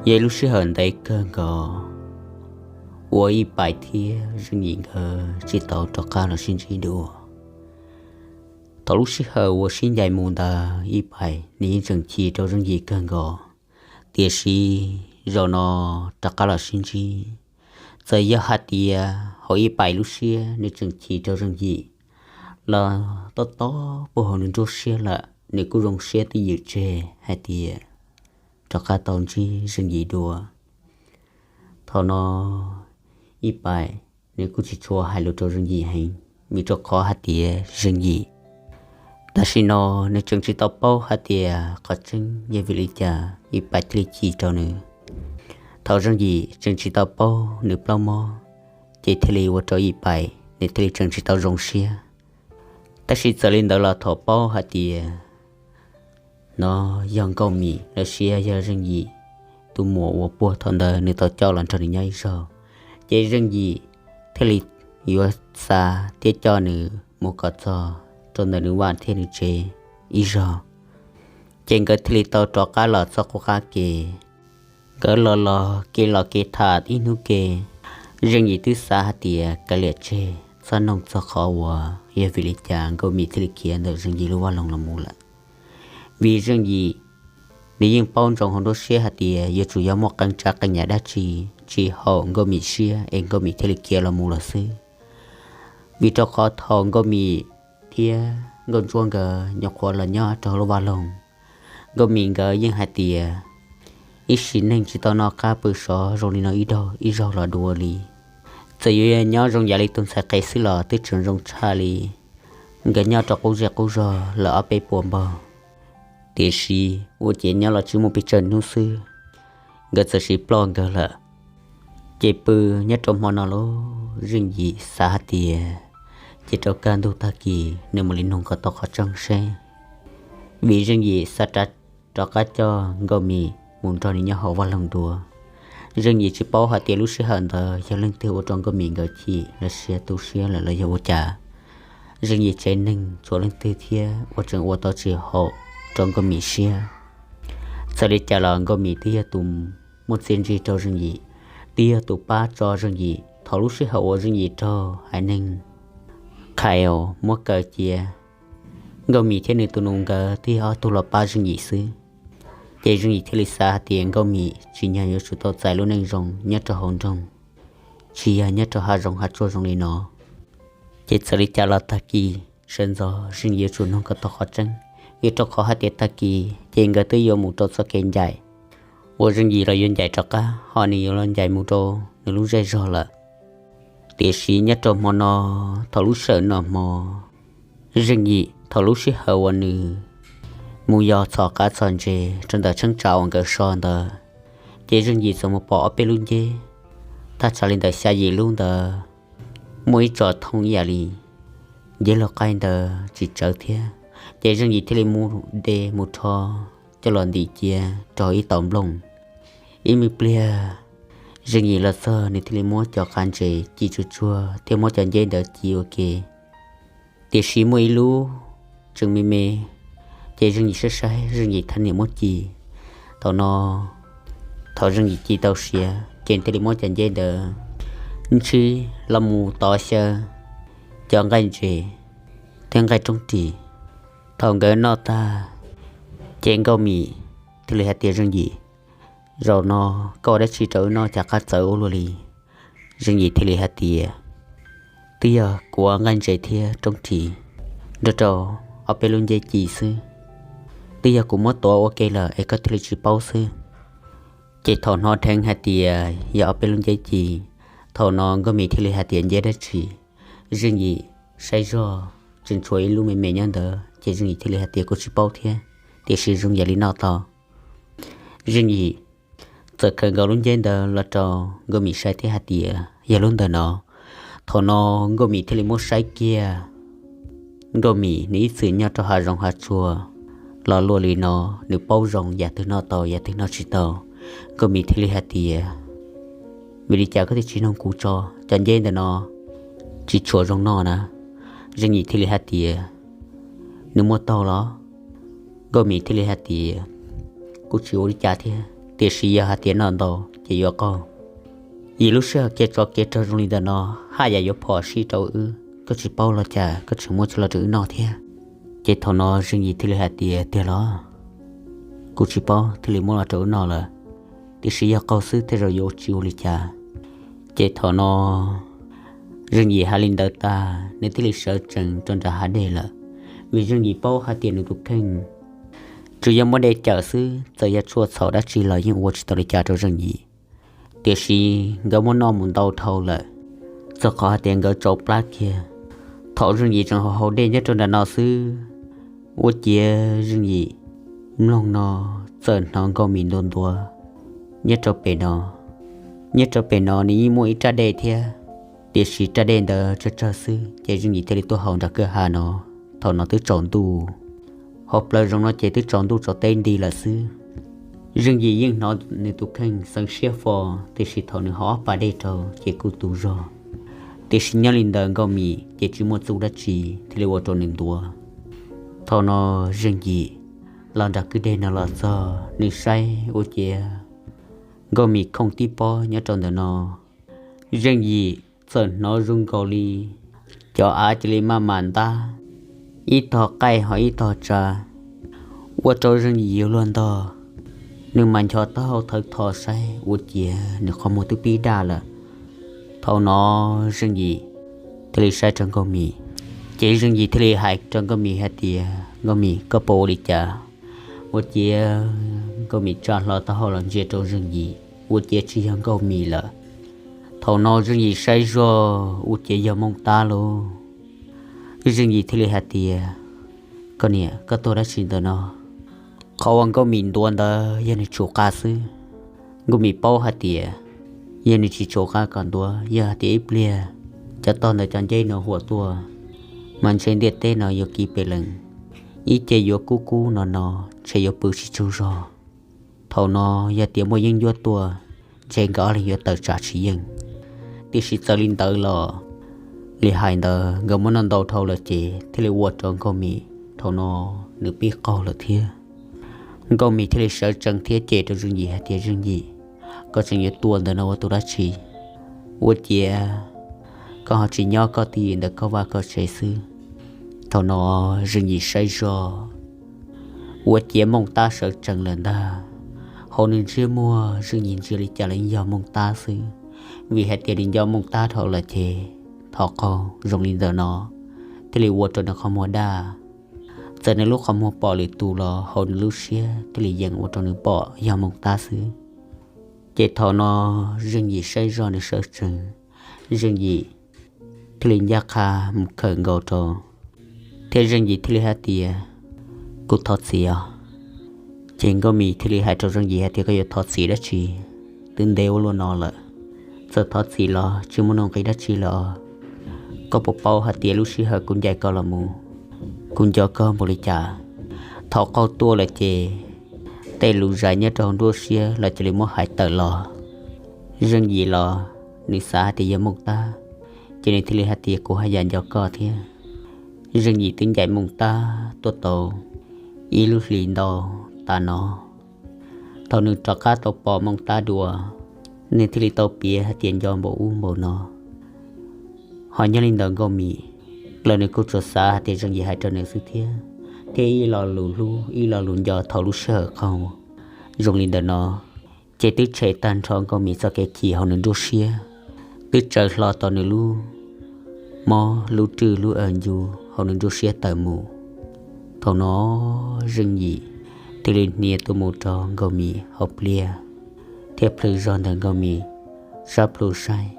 Yog ib lub sij hawm ntev kawg nkaus uas Ib Pais thiab Zeej Yim nkawd tsis tau rov qab los sib ntsib dua. Thaum lub sij hawm uas sib ncaim mus ntawd Ib Pais nws yeej tseem chim rau Zeej Yim kawg nkaus, tiam sis zaum no rov qab los sib ntsib, txawm yog hais tias hauv Ib Pais lub siab nws tseem chim rau Zeej Yim los tob tob puag hauv nws nruab siab lawm, nws kuj zoo siab twj ywm tseg hais tias rov qab tau ntsib Zeej Yim dua. Thaum no Ib Pais nws kuj tsis tshua hais lus rau Zeej Yim heev, vim rau qhov hais tias Zeej Yim tam sim no nws tseem tsis tau paub hais tias qhov tseeb yog vim li cas Ib Pais thiaj li chim rau nws. Thaum Zeej Yim tseem tsis tau paub nws plaub mob, ces thiaj li ua rau Ib Pais nws thiaj li tseem tsis tau zoo siab. Tab sis txawm li ntawd los thaum paub hais tias no yog Nkauj Mim los sis yog Zeej Yim tus muam uas puag thaum ntawd nws tau coj los nrog nws nyob ib zaug, ces Zeej Yim thiaj li yuav xav thiab coj nws mus kom txog rau ntawm nws vaj thiab nws tsev ib zaug. Ces nkawd thiaj li tau rov qab los txoj qub qab ke. Nkawd los los kev los kev tham ib hnub ke, Zeej Yim twb xav hais tias kav liam tseg txhob noog txog qhov uas yog vim li cas Nkauj Mim thiaj li khiav ntawm Zeej Yim lub vaj loog los mus lawm. Vim Zeej Yim nws yeej paub ntsoov hauv nruab siab hais tias yuav tsum yog muaj qee tsav qee yam dab tsi tsis haum Nkauj Mim siab es Nkauj Mim thiaj li khiav los mus lawm xwb. Vim rau qhov thaum Nkauj Mim thiab Nkauj Ntsuab nkawd nyuam qhuav los nyob rau hauv lub vaj loog, Nkauj Mim nkawd yeej hais tias ib sim neej tsis tau noj qab pw sov zoo li no ib zaug los dua li. Txawm yuav yog nyob zoo yam li tus ntxhais qhev xwb los twb tseem zoo tshaj li. Nkawd nyob rau qub zej qub zog lawm ob peb puas npaug, tiam sis ua ciav nyob los tsis muaj pes tsawg hnub xwb, nkawd txawm sib ploj nkawd lawm. Ces pw nyob rau hmo no los Zeej Yim xav hais tias cia rau kaj ntug tag kis nws mam li nug kom tau qhov tseeb seb, vim Zeej Yim xav rov qab coj Nkauj Mim mus nrog nws nyob hauv vaj loog dua. Zeej Yim tsis paub hais tias lub sij hawm ntawd yog leej twg ua rau Nkauj Mim nkawd chim los sis tu siab lawm los yog ua cas. Zeej Yim tsev neeg tshuav leej twg thiab uas tseem ua tau tsis haum rau Nkauj Mim siab. Txawm li cas los Nkauj Mim twb yog tus muaj txiaj ntsig rau Zeej Yim, twb yog tus pab tso Zeej Yim thaum lub sij hawm uas Zeej Yim raug haiv neeg Khaus muab kaw cia. Nkauj Mim thiab nws tus nus nkawd twb yog ob tug los pab Zeej Yim xwb. Ces Zeej Yim thiaj li xav hais tias Nkauj Mim tsim nyog yuav tsum tau txais lub neej zoo nyob rau hauv nroog, tsis yog nyob rau hav zoov hav tsuag zoo li no. Ces txawm li cas los tag kis sawv ntxov Zeej Yim yuav tsum nug kom tau qhov tseeb, vim rau qhov hais tias tag kis ces nkawd twb yuav mus rau txoj kev ncaim uas Zeej Yim los yuav ncaim rov qab, ho nws yuav los ncaim mus rau nws lub zej zog lawm. Tiam sis nyob rau hmo no, thaum lub sij hawm noj hmo, Zeej Yim thaum lub sij hawm uas nws mus yos txhos qav txhos ntses rau ntawm cheeb tsam uas nkawd so ntawd, ces Zeej Yim txawm mus pom ob peb lub nceb, thaj tsam li ntawm xya yim lub ntawd, muaj ib tsom thooj ib yam li nceb laug qaib ntawd tsis tsawv thiab. Ces Zeej Yim thiaj li mus de mus rho coj los ntim cia rau ib tauv nplooj. Ib me pliag Zeej Yim los txog nws thiaj li muab cov qav ntses ci tsuag tsuag thiab muab cov nceb ntawd ci ua ke. Tiam sis muaj ib lub tseem me me, ces Zeej Yim saib saib Zeej Yim thiaj niam muab ci. Thaum no, thaum Zeej Yim ci tau siav ces thiaj li muab cov nceb ntawd ntsib los mus tov xyaw cov nqaij ntses thiab nqaij roob ris. Thaum nkawd noj tag, ces Nkauj Mim thiaj li hais tias Zeej Yim, zaum no koj ua dab tsi rau wb noj cas qab txawv ua luaj li? Zeej Yim thiaj li hais tias, twb yog kuv ua nqaij ntses thiab roob ris nrog rau ob peb lub nceb ci xwb. Twb yog kuv muab tuav ua ke lawm es koj thiaj li tsis paub xwb. Ces thaum hnov dheev hais tias yog ob peb lub nceb ci, thaum no Nkauj Mim thiaj li hais tias nceb dab tsi? Zeej Yim saib zog tseem tshuav ib lub me me nyob ntawd, ces Zeej Yim thiaj li hais tias kuv tsis paub thiab, tiam sis zoo yam li noj tau. Zeej Yim txawm khaws nkaus lub nceb ntawd los rau Nkauj Mim saib thiab hais tias yog lub ntawm no. Thaum no Nkauj Mim thiaj li muab saib kiag. Nkauj Mim nws ib txwm nyob rau hav zoov hav tsuag los luaj li no, nws paub zoo yam twg noj tau yam twg noj tsis tau. Nkauj Mim thiaj li hais tias, vim li cas koj thiaj tsis nug kuv tso, cov nceb ntawm no tsis tshua zoo noj na? Zeej Yim thiaj li hais tias, nws muaj taug los? Nkauj Mim thiaj li hais tias, kuj tsis ua li cas thiab, tiam sis yog hais tias noj ntau ces yuav qaug. Yim lub sij hawm kev tsov kev rog zoo li ntawm no, haj yam yuav phom sij rau wb, koj tsis paub los cas koj tseem muab coj los rau wb noj thiab. Ces thaum no Zeej Yim thiaj li hais tias, tiag los? Kuv tsis paub thiaj li muab los rau wb noj lawm, tiam sis yog qaug xwb tej zaum yuav tsis ua li cas. Ces thaum no Zeej Yim hais li ntawd tag, nws thiaj li sawv tsees rau nram hav dej lawm, vim Zeej Yim paub hais tias nws tus kheej tsuas yog muab dej cawm xwb, txawm yog tshuaj txhaum dab tsi los yeej ua tsis tau li cas rau Zeej Yim. Tiam sis nkawd muab noj mus ntau dhau lawm, txog qhov hais tias nkawd tsau plab kiag. Thaum Zeej Yim tseem hau hau dej nyob rau nram no xwb, ua ciav Zeej Yim mloog no txawm hnov Nkauj Mim ntuav ntuav nyob rau pem no. Nyob rau pem no nws yeej muaj ib raj dej thiab, tiam sis raj dej ntawd tsawg tsawg xwb, ces Zeej Yim thiaj li tuaj hau nram kwj ha no. Thaum no twb tsaus ntuj, hauv plawv zoov no ces twb tsaus ntuj tsaus teb nti lawm xwb. Zeej Yim yeej hnov nws tus kheej xeev siab fo, tiam sis thaum nws hau ob pas dej rau ces kuj tu zog. Tiam sis nyob li ntawd Nkauj Mim ces tsis muaj txuj dab tsi thiaj li ua rau nws ntuav. Thaum no Zeej Yim los nram kwj deg no los txog, nws saib ua ciav Nkauj Mim khooj tib pob nyob rau ntawm no. Zeej Yim txawm hnov zoo nkaus li cov av cia li maj mam ntab, ib tog qaij ho ib tog tsa, ua rau Zeej Yim yuav luag ntog. Nws mam ncho taub hau thawv tho saib ua ciav nws qhov muag twb pib daj lawm. Thaum no Zeej Yim thiaj li saib rau Nkauj Mim, ces Zeej Yim thiaj li hais rau Nkauj Mim hais tias, Nkauj Mim, koj puas ua li cas? Ua ciav Nkauj Mim tsa hlo taub hau los ntsia rau Zeej Yim, ua ciav tsis yog Nkauj Mim lawm. Thaum no Zeej Yim saib zog ua ciav yog Mooj Tab lauj. Zeej Yim thiaj li hais tias, koj niam, koj tuaj dab tsi ntawm no? Qhov uas Nkauj Mim ntuav ntawd yog nws tsum qa xwb. Nkauj Mim paub hais tias yog nws tsis tsum qa kom ntuav, yog hais tias ib pliag cov tog ntawd cov nceb no huam tuaj, mas ntshe ntiaj teb no yuav kiv pes lees, ib ce yuav kub kub no no, ntshe yuav pw tsis tsaug zog. Thaum no yog tias muaj yeeb ncuab tuaj, ntshe nkawd ob leeg yuav tawm tsam tsis yeej. Tiam sis txawm li ntawd los, li hais ntawd nkawd muab noj ntau dhau lawm ces thiaj li ua rau Nkauj Mim thaum no nws pib qaug lawm thiab. Nkauj Mim thiaj li sawv tsees thiab cem rau Zeej Yim hais tias, Zeej Yim, koj tseem yuav tuaj ntawm no ua tus dab tsi? Ua ciav koj ho tsis nyob koj twj ywm ntawm koj vaj koj tsev xwb. Thaum no Zeej Yim saib zog, ua ciav Mooj Tab sawv tsees lawm ntag. Hauv nws ntsiab muag Zeej Yim ntsia li cas los yog Mooj Tab xwb, vim hais tias nws nco Mooj Tab dhau lawm ces thov qau zoo li ntawm no thiaj li ua rau nws qhov muag daj. Txawm nws lub qhov muag pom lwm tus los hauv nws lub siab thiaj li yeej ua rau nws pom yog Mooj Tab xwb. Ces thaum no Zeej Yim saib zog nws sawv tsees, Zeej Yim thiaj li ncaj qha mus khawm nkaus rau, thiab Zeej Yim thiaj li hais tias, kuv thov txim os. Ces Nkauj Mim thiaj li hais rau Zeej Yim hais tias, koj yuav thov txim dab tsi? Twb ntev ua luaj no lawm, txawm thov txim los tsis muaj nuj nqis dab tsi lawm os. Koj puas paub hais tias lub sij hawm kuv ncaim koj los mus, kuv nco koj npaum li cas? Thaum qaug tuaj lawm ces tej lus zais nyob rau hauv nruab siab los cia li muab hais tawm los. Zeej Yim los nws xav hais tias yog Mooj Tab, ces nws thiaj li hais tias kuv haj yam nco koj thiab. Zeej Yim twb ncaim Mooj Tab tuaj tau ib lub hlis ntau tas no. Thaum nws rov qab tau pom Mooj Tab dua, nws thiaj li tau piav hais tias nco npaum ub npaum no. Ho nyob li ntawd Nkauj Mim los nws kuj tsuas xav hais tias Zeej Yim hais rau nws xwb thiab, thiab ib lo lus hlub ib lo lus nco thaum lub sij hawm qaug zoo li ntawm no, ces twb tshem tag nrho Nkauj Mim txoj kev chim hauv nws nruab siab, twb tsaws hlo tau nws lub mob lub rwj lub aw ncu hauv nws nruab siab tawm mus. Thaum no Zeej Yim thiaj li hnia tuaj mus rau Nkauj Mim hauv pliaj, thiab plhws zog ntawm Nkauj Mim sab plhu saib,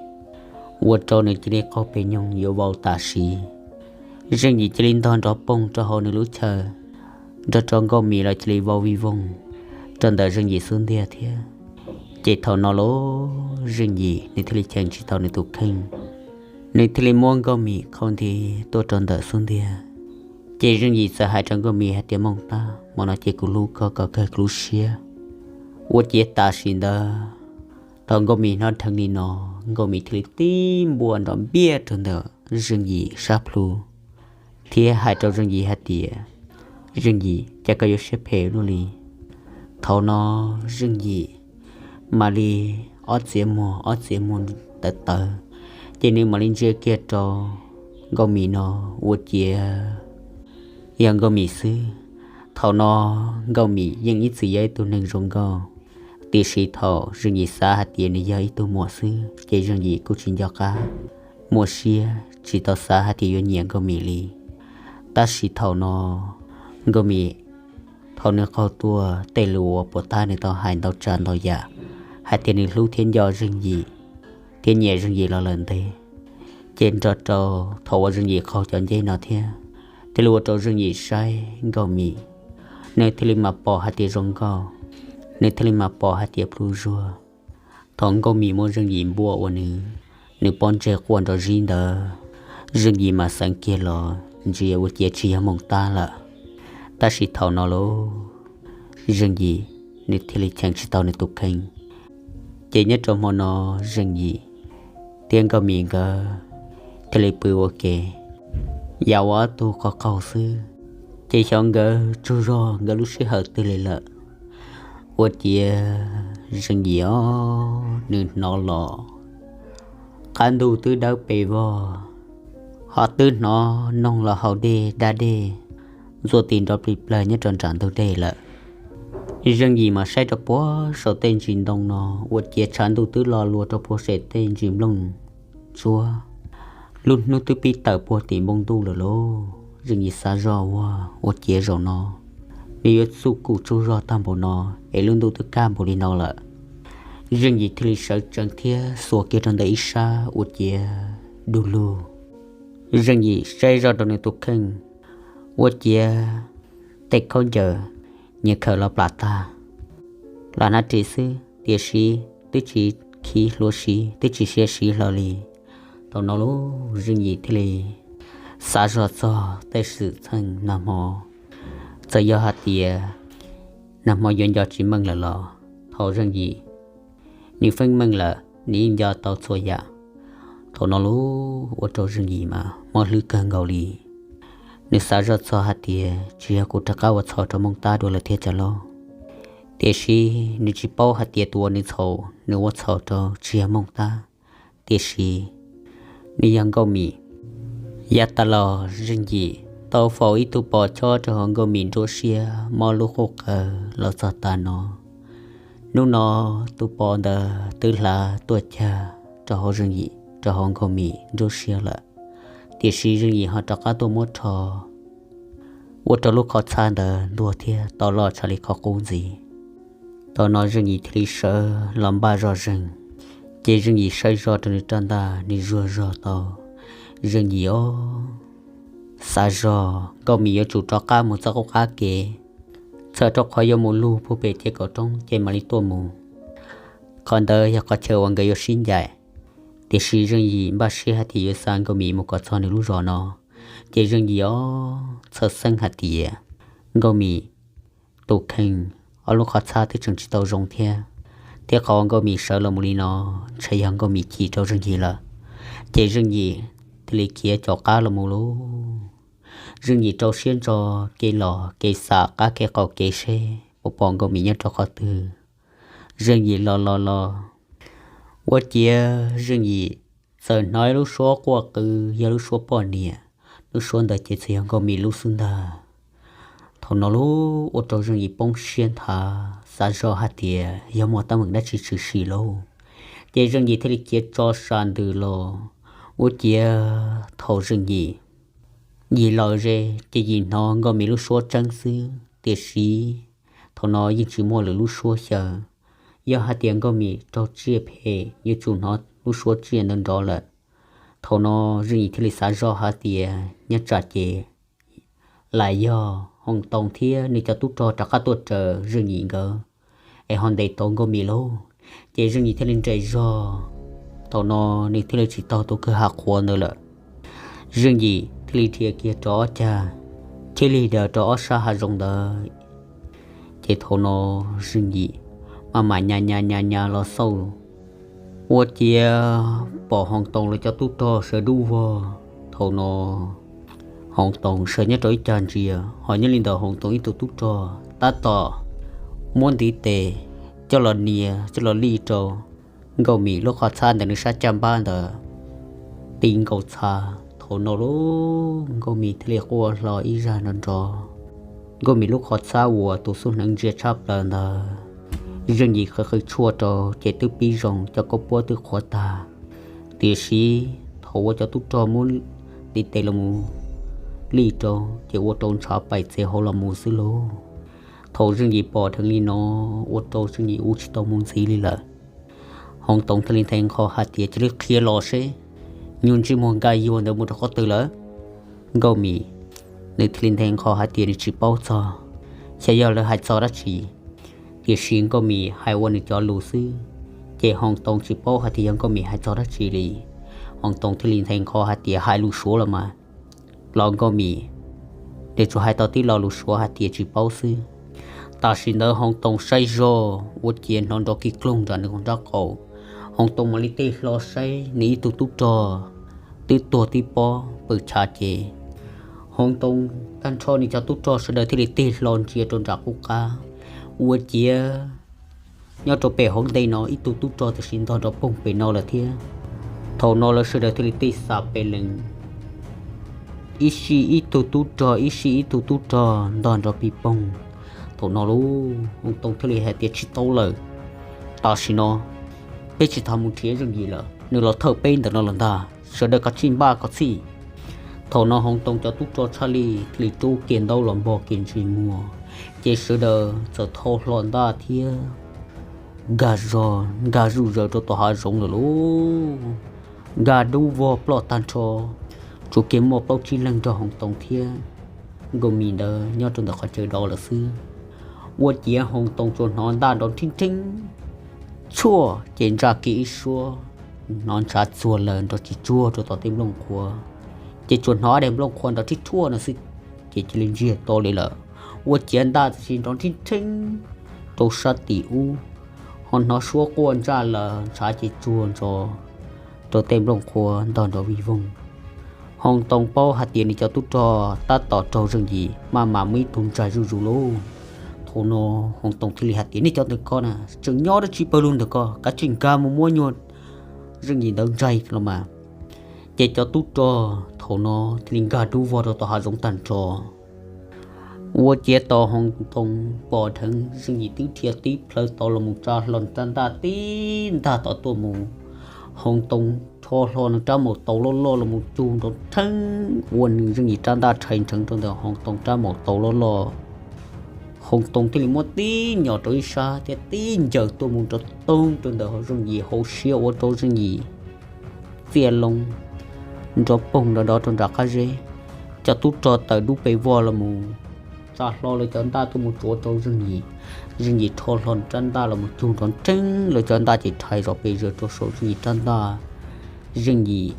ua rau nws cia li qaug pes nyoog yuav vau tam sim. Zeej Yim cia li ntog nrov poog rau hauv nws lub chaw, nrog rau Nkauj Mim los cia li vau vij voog rau ntawm Zeej Yim xub ntiag thiab. Ces thaum no los Zeej Yim nws thiaj li cheem tsis tau nws tus kheej, nws thiaj li muab Nkauj Mim qhau nthi tuaj rau ntawm xub ntiag. Ces Zeej Yim txawm hais rau Nkauj Mim hais tias, Mooj Tab, hmo no ces kuv hlub koj kom kawg kuv lub siab. Ua ciav tam sim ntawd thaum Nkauj Mim hnov dheev li no, Nkauj Mim thiaj li tib npua nrov npiaj rau ntawm Zeej Yim sab plhu, thiab hais rau Zeej Yim hais tias, Zeej Yim, cas koj yuav siab phem luaj li? Thaum no Zeej Yim mam li ob txiav muag ob txiav muag tawv tawv, ces nws mam li ntsia kiag rau Nkauj Mim no ua ciav yog Nkauj Mim xwb. Thaum no Nkauj Mim yeej ib txwm yog ib tug neeg zoo nkauj, tiam sis thaum Zeej Yim xav hais tias nws yog ib tug muam xwb ces Zeej Yim kuj tsis nco qab muaj siab tsis tau xav hais tias yuav nyiam Nkauj Mim li. Tab sis thaum no Nkauj Mim, thaum nws qaug tuaj tej lus uas puas tag nws tau hais ntau tsav ntau yam hais tias nws hlub thiab nco Zeej Yim thiab nyiam Zeej Yim los lawm ntev, ces nrog rau thaum uas Zeej Yim qaug cov nceb no thiab, thiaj li ua rau Zeej Yim saib Nkauj Mim, nws thiaj li mam pom hais tias zoo nkauj, nws thiaj li mam pom hais tias pluj zuag. Thaum Nkauj Mim muab Zeej Yim npuaj ua nws, nws pob ntseg quaj nrov zib ntawd, Zeej Yim mas xeev kiag los ntsia ua ciav tsis yog Mooj Tab lawm. Tab sis thaum no lauj, Zeej Yim nws thiaj li cheem tsis tau nws tus kheej. Ces nyob rau hmo no Zeej Yim thiab Nkauj Mim nkawd thiaj li pw ua ke, yam ua ob tug qaug qaug xwb, ces xyov nkawd tsaug zog nkawd lub sij hawm twg li lawm. Ua ciav Zeej Yim os, nws hnov los qab ntuj twb dawb pes vog, ho twb hnov noog los haus dej da dej ntxuaj tis nrov plig plawg nyob rau nram ntug dej lawm. Zeej Yim mas saib rau puag saum tej ntsis ntoo no, ua ciav tshav ntuj twb lo lua rau puag saum tej ntsis nplooj ntsuab, lub hnub twb pib tawm puag tim npoo ntuj lawm lauj. Zeej Yim xav zoj ua, ua ciav zaum no nws yuav txuj kum tsaug zog tag npaum no es lub ntuj twb kaj npaum li no lawm. Zeej Yim thiaj li sawv tsees thiab xuas kiag rau ntawm ib sab ua ciav du lug. Zeej Yim saib zoj rau nws tus kheej, ua ciav tej khaub ncaws nyias khawm los plam tag, lam hnav ris xwb tiam sis twb tsis khiv hlua siv, twb tsis siav siv hlo li. Thaum no lauj, Zeej Yim thiaj li xav zoj txog tej xwm txheej nag hmo, txawm yog hais tias nag hmo yuav nco tsis meej lawm los thaum Zeej Yim nws feeb meej lawm nws yeej nco tau txhua yam. Thaum no lauj, ua rau Zeej Yim mas mob hlwb kawg nkaus li. Nws xav zoj txog hais tias tsis yog kuv rov qab ua txhaum rau Mooj Tab dua lawm thiab cas lauj. Tiam sis nws tsis paub hais tias tus uas nws txhaum, nws ua txhaum rau tsis yog Mooj Tab, tiam sis nws yog Nkauj Mim. Yav tas los Zeej Yim tau faus ib tug pos chob rau hauv Nkauj Mim nruab siab mob lub qub qawv los txog tas no. Hnub no tus pos ntawd twb hlav tuaj cag rau hauv Zeej Yim, rau hauv Nkauj Mim nruab siab lawm. Tiam sis Zeej Yim ho rov qab tuaj muab rho ua rau lub qhov txhab ntawd ntuag thiab to loj tshaj li qhov qub ntxiv. Thaum no Zeej Yim thiaj li sawv los npaj zoj zeeg, ces Zeej Yim saib zoj rau nws rab ntaj nws zuag zog tau. Zeej Yim os, xav zog Nkauj Mim yuav tsum rov qab mus txoj qub qab kev, txhawm rau qhov yuav mus lug puag pem ces kaum roob ces mam li tuaj mus. Qhov ntawd yog qhov chaw uas nkawd yuav sib ncaim. Tiam sis Zeej Yim npaj siab hais tias yuav xa Nkauj Mim mus kom txog nws lub zos no. Ces Zeej Yim os, txhawj xeeb hais tias Nkauj Mim tus kheej, ob lub qhov txhab twb tseem tsis tau zoo thiab, thiab qhov uas Nkauj Mim sawv los mus li no ntshe yog Nkauj Mim chim rau Zeej Yim lawm. Ces Zeej Yim thiaj li khiav caum qab los mus lauj. Zeej Yim rau siab ntso kev los kev xam qab kev qaum kev seb puas pom Nkauj Mim nyob rau qhov twg. Zeej Yim los los los, ua ciav Zeej Yim txawm hnov ib lub suab quaj qw, yog lub suab poj niam. Lub suab ntawd ces txawm yog Nkauj Mim lub xub ntag. Thaum no lauj, ua rau Zeej Yim poob siab nthav, xav zoj hais tias yog muaj teeb meem dab tsi tshwm sim lauj. Ces Zeej Yim thiaj li khiav tso sam ntws los. Ua ciav thaum Zeej Yim, Yim lawm ze, ces Yim hnov Nkauj Mim lub suab tseeb xwb, tiam sis thaum no yeej tsis muaj lwm lub suab xyaw. Yog hais tias Nkauj Mim raug tsiaj phem yuav tsum hnov lub suab tsiaj ntawd nrov lawm. Thaum no Zeej Yim thiaj li xav zoj hais tias nyob tsam ces lam yog Hoos Toos thiab nws cov tub rog rov qab tuaj raws Zeej Yim nkawd es ho ntes tau Nkauj Mim lauj. Ces Zeej Yim thiaj li nres zog. Thaum no nws thiaj li tsis taug tus kwj ha qhuav ntawd lawm. Zeej Yim thiaj li dhia kiag rau ob cag, thiaj li daws rau ob sab hav zoov ntawd. Ces thaum no Zeej Yim maj mam nyas nyas nyas nyas los xauj, ua ciav pom Hoos Toos lawv cov tub rog sawv dub vog. Thaum no Hoos Toos sawv nyob rau ib cag ntsia, ho nyob li ntawm Hoos Toos ib tug tub rog tab tom muab ntiv tes coj los nias coj los lij rau Nkauj Mim lub qhov txhab ntawm nws sab caj npab ntawd ti nkaus txha. Thaum no lub Nkauj Mim thiaj li quaj hlo ib zaj nrov nrov. Nkauj Mim lub qhov txhab uas tus xub hneev ntsia tshaj plaws ntawd, Zeej Yim qw qw tshuaj rau ces twb pib zoo, cov khaub puab twb qhuav tag. Tiam sis thaum uas cov tub rog muab tiv tes los mus lij rau ces ua rau ntshav paim txev hauv los mus xwb lauj. Thaum Zeej Yim pom dheev li no, ua rau Zeej Yim ua tsis tau mus ntxiv li lawm. Hoob Toog thiaj li nthe nqho hais tias, cia li qhia los seb nyuag ntsej muag nkaj yuag ntawd mus rau qhov twg lawm. Nkauj Mim, nws thiaj li nthe nqho hais tias nws tsis paub txog, xyov yog lawv hais txog dab tsi. Tiam sis Nkauj Mim hais ua nws cov lus xwb, ces Hoob Toog tsis paub hais tias yog Nkauj Mim hais txog dab tsi li. Hoob Toog thiaj li nthe nqho hais tias hais lus Suav los mas. Los Nkauj Mim, nws tsuas hais tau tib lo lus Suav hais tias tsis paub xwb. Tam sim ntawd Hoob Toog saib zog ua ciav hnov nrov kig kloog nram nws nraub qaum. Hoob Toog mam li tig hlo saib nws ib tug tub rog twb tuag tib pob pw chav ces. Hoob Toog tag nrho nws cov tub rog sawv daws thiaj li tig hlo ntsia rau nram qub qab, ua ciav nyob rau pem hauv ntej no ib tug tub rog tam sim ntog nrov poog pem no lawm thiab. Thaum no lawv sawv daws thiaj li tig xam pes lees, ib sij ib tug tub rog, ib sij ib tug tub rog ntog nrov pig poog. Thaum no lub Hoob Toog thiaj li hais tias, tsis tau lawm, tam sim no peb tsis tham mus nrhiav Zeej Yim lawm, nws los thawj peb ntawm no lawm ntag, sawv daws kav tsij npaj kom txhij. Thaum no Hoob Toog cov tub rog tshaj li thiaj li rub kiag ntaub los npog kiag ntsej muag, ces sawv daws txawm thau hlo ntaj thiab nkag zog nkag zuj zus rau tom hav zoov lawm lauj. Nkag dub vog ploj tag nrho, tsuas kiag muaj plaub tsib leeg nrog Hoob Toog thiab Nkauj Mim ntawd nyob rau ntawm qhov chaw dov lawm xwb. Ua ciav Hoob Toog tsuas hnov ntaj nrov nrhib nrheeb tshuaj ces ntsaj kiag ib suab, hnov ntshav txuag lawm nrov tsis tsuag rau tom tej nplooj qhuav, ces tsuas hnov daim nplooj qhuav nrov rhib rhuaj no xwb, ces cia li ntsiag to li lawm. Ua ciav ntaj tam sim nrov nrhib nrheeb rau sab tim ub, ho hnov suab quaj ntsaj lawm ntshav ces tsuag ntso rau tej nplooj qhuav ntog nrov vij voog. Hoob Toog paub hais tias nws cov tub rog tab tom raug Zeej Yim maj mam muab ib tug ntsag zuj zus lauj. Thaum no Hoob Toog thiaj li hais tias, nej cov ntawm ko na tseem nyob dab tsi pawg lug ntawm ko, kav tsij nkag mus muab nyuag Zeej Yim ntawd ntsaig los mas. Ces cov tub rog thaum no thiaj li nkag dub vog rau tom hav zoov tag nrho. Ua ciav tos Hoob Toog pom dheev Zeej Yim twb dhia tib plhaw tod los mus tsa hlo nws rab ntaj tib ntag tod tuaj mus. Hoob Toog rho hlo nws rab maum taus loj loj los mus cug nrov nrheeb ua nws Zeej Yim rab ntaj rhais nrheev rau ntawm Hoob Toog rab maum taus loj loj. Hoob Toog thiaj li muab tib nyom rau ib sab thiab tib ncaws tuaj mus nrov toog rau ntawm Zeej Yim hauv siab ua rau Zeej Yim txiaj loo nrov poog nrov nrov rau nram qab zeb. Cov tub rog tawm dub pes vog los mus tsa hlo lawv cov ntaj tuaj mus tsuav rau Zeej Yim. Zeej Yim rho hlo nws rab ntaj los mus cug nrov nrheeb lawv cov ntaj ces rhais zom pes zaws rau saum Zeej Yim rab ntaj. Zeej Yim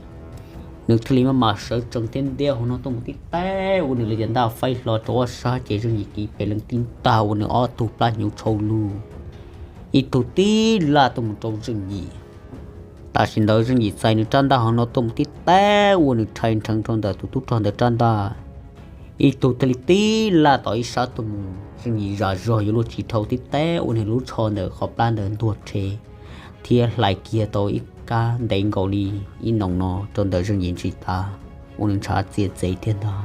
nws thiaj li maj mam sawv tsees thiab ntiab hauv no tuaj mus tib taig ua nws lawv cov ntaj faib hlo rau ob sab ces Zeej Yim kiv pes lees tib ntag ua nws ob tug plab hnyuv tshau lug, ib tug tib laj tuaj mus rau Zeej Yim. Tam sim ntawd Zeej Yim txais nws rab ntaj hauv no tuaj mus tib taig ua nws rhais nrheev rau ntawm tus tub rog ntawd rab ntaj. Ib tug thiaj li tib laj tom ib sab tuaj mus, Zeej Yim zam zog yuav luag tsis dhau tib taig ua nws lub tsho ntawm qhov plab ntawd ntuag rhe thiab hlais kiag tau ib kab ntev nkaus li ib noos no rau ntawm Zeej Yim ntsis tav ua nws ntshav txias txev thiab ntag.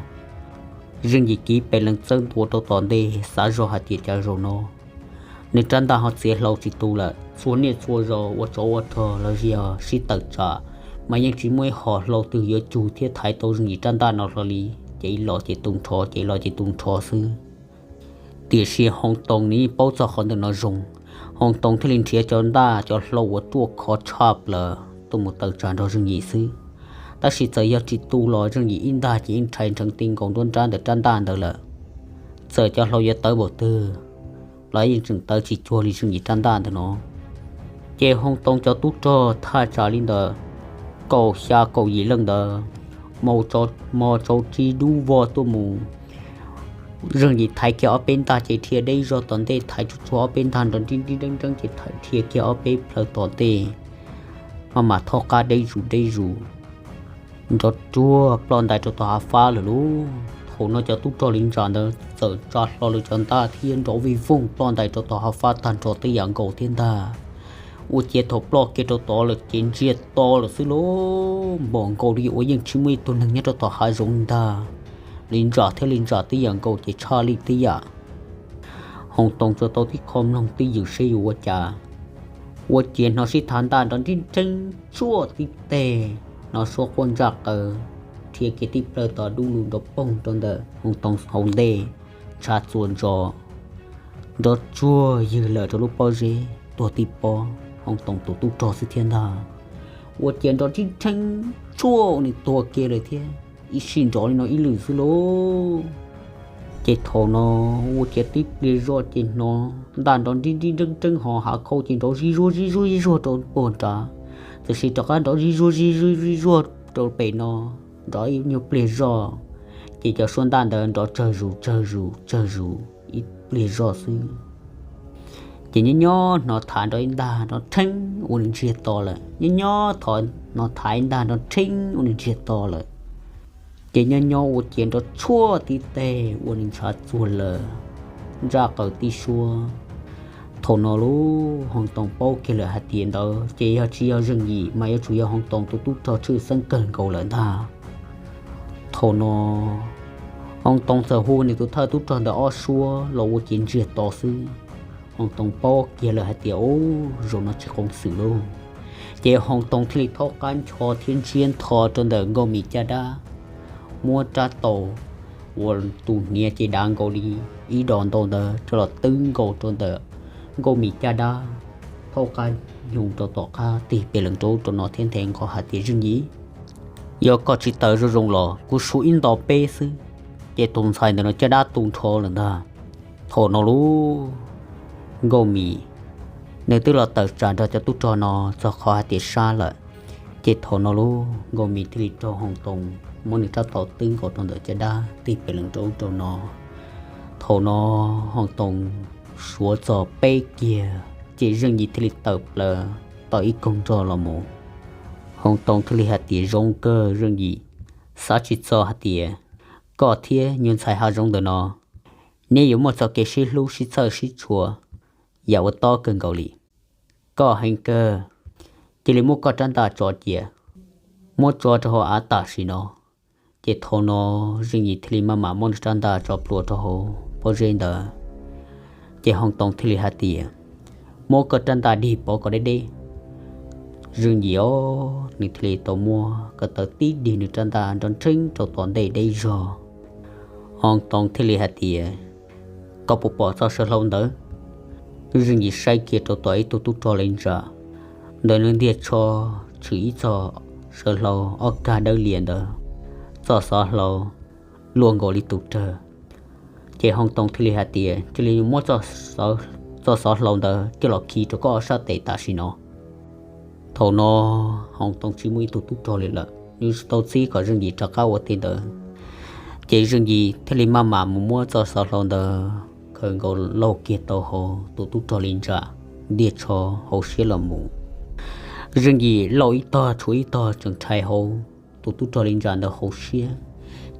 Zeej Yim kiv pes lees txawb ntua rau tom ntej xav zog hais tias cas zaum no nws rab ntaj ho txiav hlau tsis tu lawm. Txhua niaj txhua zaus ua tsov ua rog los yog sib tawm tsam mas yeej tsis muaj ib hom hlau twg yuav cug thiab thaiv tau Zeej Yim rab ntaj no hlo li. Ces ib los ces tu nrho, ces ib los ces tu nrho xwb. Tiam sis Hoob Toog nws yeej paub txog qhov ntawm no zoo, Hoob Toog thiaj li nrhiav cov ntaj cov hlau uas ruaj khov tshaj plaws tuaj mus tawm tsam nrog Zeej Yim xwb. Tab sis txawm yog tsis tu los Zeej Yim ib ntaj ces yeej rhais nrheev ti nkaus nruab nrab ntawm rab ntaj ntawd lawm. Txawm cov hlau yuav tawv npaum twg los yeej tseem tawv tsis cuag li Zeej Yim rab ntaj ntawm no. Ces Hoob Toog cov tub rog thaj tsam li ntawd kaum xya kaum yim leej ntawd, hmo tsaus tsis dub vog tuaj mus. Zeej Yim thaiv kiag ob peb ntaj ces dhia deb zog tom ntej, thaiv tsuag tsuag ob peb ntaj nrov nrib nrib nreeb nreeb ces dhia kiag ob peb plhaw tom ntej, maj mam thaub qab deb zus deb zus, nrov ruag ploj ntais rau tom hav fab lawm lauj. Thaum no cov tub rog li ntsa ntawd txawm tsa hlo lawv cov ntaj thiab nrov vij voog ploj ntais rau tom hav fab tag nrho tej yam nkaus thiab ntag. Ua ciav thaum ploj kiag rau tod lawm ces ntsiag to lawm xwb lauj, npom nkaus li uas yeej tsis muaj ib tug neeg nyob rau tom hav zoov ntag. Li ntsa thiab li ntsa tej yam nkaus ces tshaj li tej yam. Hoos Toos tsuas tau tib qho mloog twj ywm seb yuav ua cas. Ua ciav hnov sib thav ntaj nrov nrib nreeb tsuaj tib teg, hnov suab quaj ntsaj qaws, rhia kiag tib plaws tod dub lug nrov poog rau ntawm Hoos Toos hauv ntej, ntshav txuas ntsos, nrov tsuag ywg lawm rau lub pob zeb tuag tib pob, Hoos Toos tus tub rog xwb thiab ntag. Ua ciav nrov nrib nreeb tsuaj ua nws tuag kiag lawm thiab, ib sij nrov li no ib lwm xwb lauj. Ces thaum no ua ciav tib pliag zoj ces hnov ntaj nrov nrib nrib nreeb nreeb ho hav khau ces nrov zig zuag zig zuag zig zuag rau puag nrad, tab sis rov qab nrov zig zuag zig zuag zig zuag rau pem no, nrov ib nyuag pliag zoj, ces cov suab ntaj ntawd nrov tsawg zus tsawg zus tsawg zus ib pliag zoj xwb. Ces nyob nyob hnov thav nrov ib ntaj nrov rheeb ua nws ntsiag to lawm, nyob nyob hnov thav ib ntaj nrov rheeb ua nws ntsiag to lawm. Ces nyob nyob ua ciav nrov tshuaj tib teg ua nws ntshav txuag lawm, ntsaj qaws tib suab. Thaum no lub Hoos Toos paub kiag lawm hais tias ntawd ces yog tsis yog Zeej Yim mas yuav tsum yog Hoos Toos tus tub rog tshwj xeeb kawg nkaus lawm ntag. Thaum no Hoos Toos txawm hu nws tus thawj tub rog ntawd ob suab los ua ciav ntsiag to xwb. Hoos Toos paub kiag lawm hais tias, ub, zaum no tsis qoos xwm lauj. Ces Hoos Toos thiaj li thaub qab ncho thiab ntsiab ntho rau ntawm Nkauj Mim caj dab, muab rab taus uas tus hniav ces dav nkaus li ib dos ntau ntawd coj los twb nkaus rau ntawm Nkauj Mim caj dab, thaub qab nyoog rau tom qab tig pes lees rau ub rau no thiab nthe nqho hais tias, Zeej Yim, yog koj tsis tawm zoo zoo los kuv suav ib nto peb xwb, ces tus ntxhais ntawm no caj dab tu nrho lawm ntag. Thaum no lub Nkauj Mim nws twb los tawm tsam nrog cov tub rog no txog qhov hais tias sab lawm. Ces thaum no lub Nkauj Mim thiaj li raug Hoos Toos muab nws rab taus twb nkaus rau ntawm caj dab tig pes lees rau ub rau no. Thaum no Hoos Toos suav txog peb kiag, ces Zeej Yim thiaj li tawm plaws tau ib koog nrog los mus. Hoos Toos thiaj li hais tias, Zoo kawg Zeej Yim, xav tsis txog hais tias koj thiab nyuag ntxhais hav zoov ntawm no, neb yuav muaj txoj kev sib hlub sib txhawj sib tshua yam uas tob kawg nkaus li. Koj heev kawg, cia li muab koj rab ntaj tso cia, muab tso rau hauv av tam sim no. Ces thaum no Zeej Yim thiaj li maj mam muab nws rab ntaj tso plhuav rau hauv pob zeb ntawd. Ces Hoos Toos thiaj li hais tias, Muab koj rab ntaj dig pov kom deb deb. Zeej Yim os, nws thiaj li tau muab ko taw tib dig nws rab ntaj nrov nrheeb rau tom ntej deb zog. Hoos Toos thiaj li hais tias, Koj puas pom txoj saw hlau ntawd? Zeej Yim saib kiag rau tom ib tug tub rog li ntsa ntawm nws ntiag tsho tshwm ib txoj saw hlau ob kag dawb lias ntawd, txoj xov hlau luaj nkaus li tus rawg. Ces Hoos Toos thiaj li hais tias, Cia li muab txoj xov hlau ntawd coj los khi rau koj ob sab tes tam sim no. Thaum no Hoos Toos tsis muaj ib tug tub rog li lawm, nws tsis tau txib kom Zeej Yim rov qab ua tej ntawd. Ces Zeej Yim thiaj li maj mam mus muab txoj xov hlau ntawd khaws nkaus lauj kiag tau hauv tus tub rog li ntsa ntiag tsho hauv siab los mus. Zeej Yim lauj ib tog tshuav ib tog tseem rhais hauv tus tub rog li ntsa ntawd hauv siab.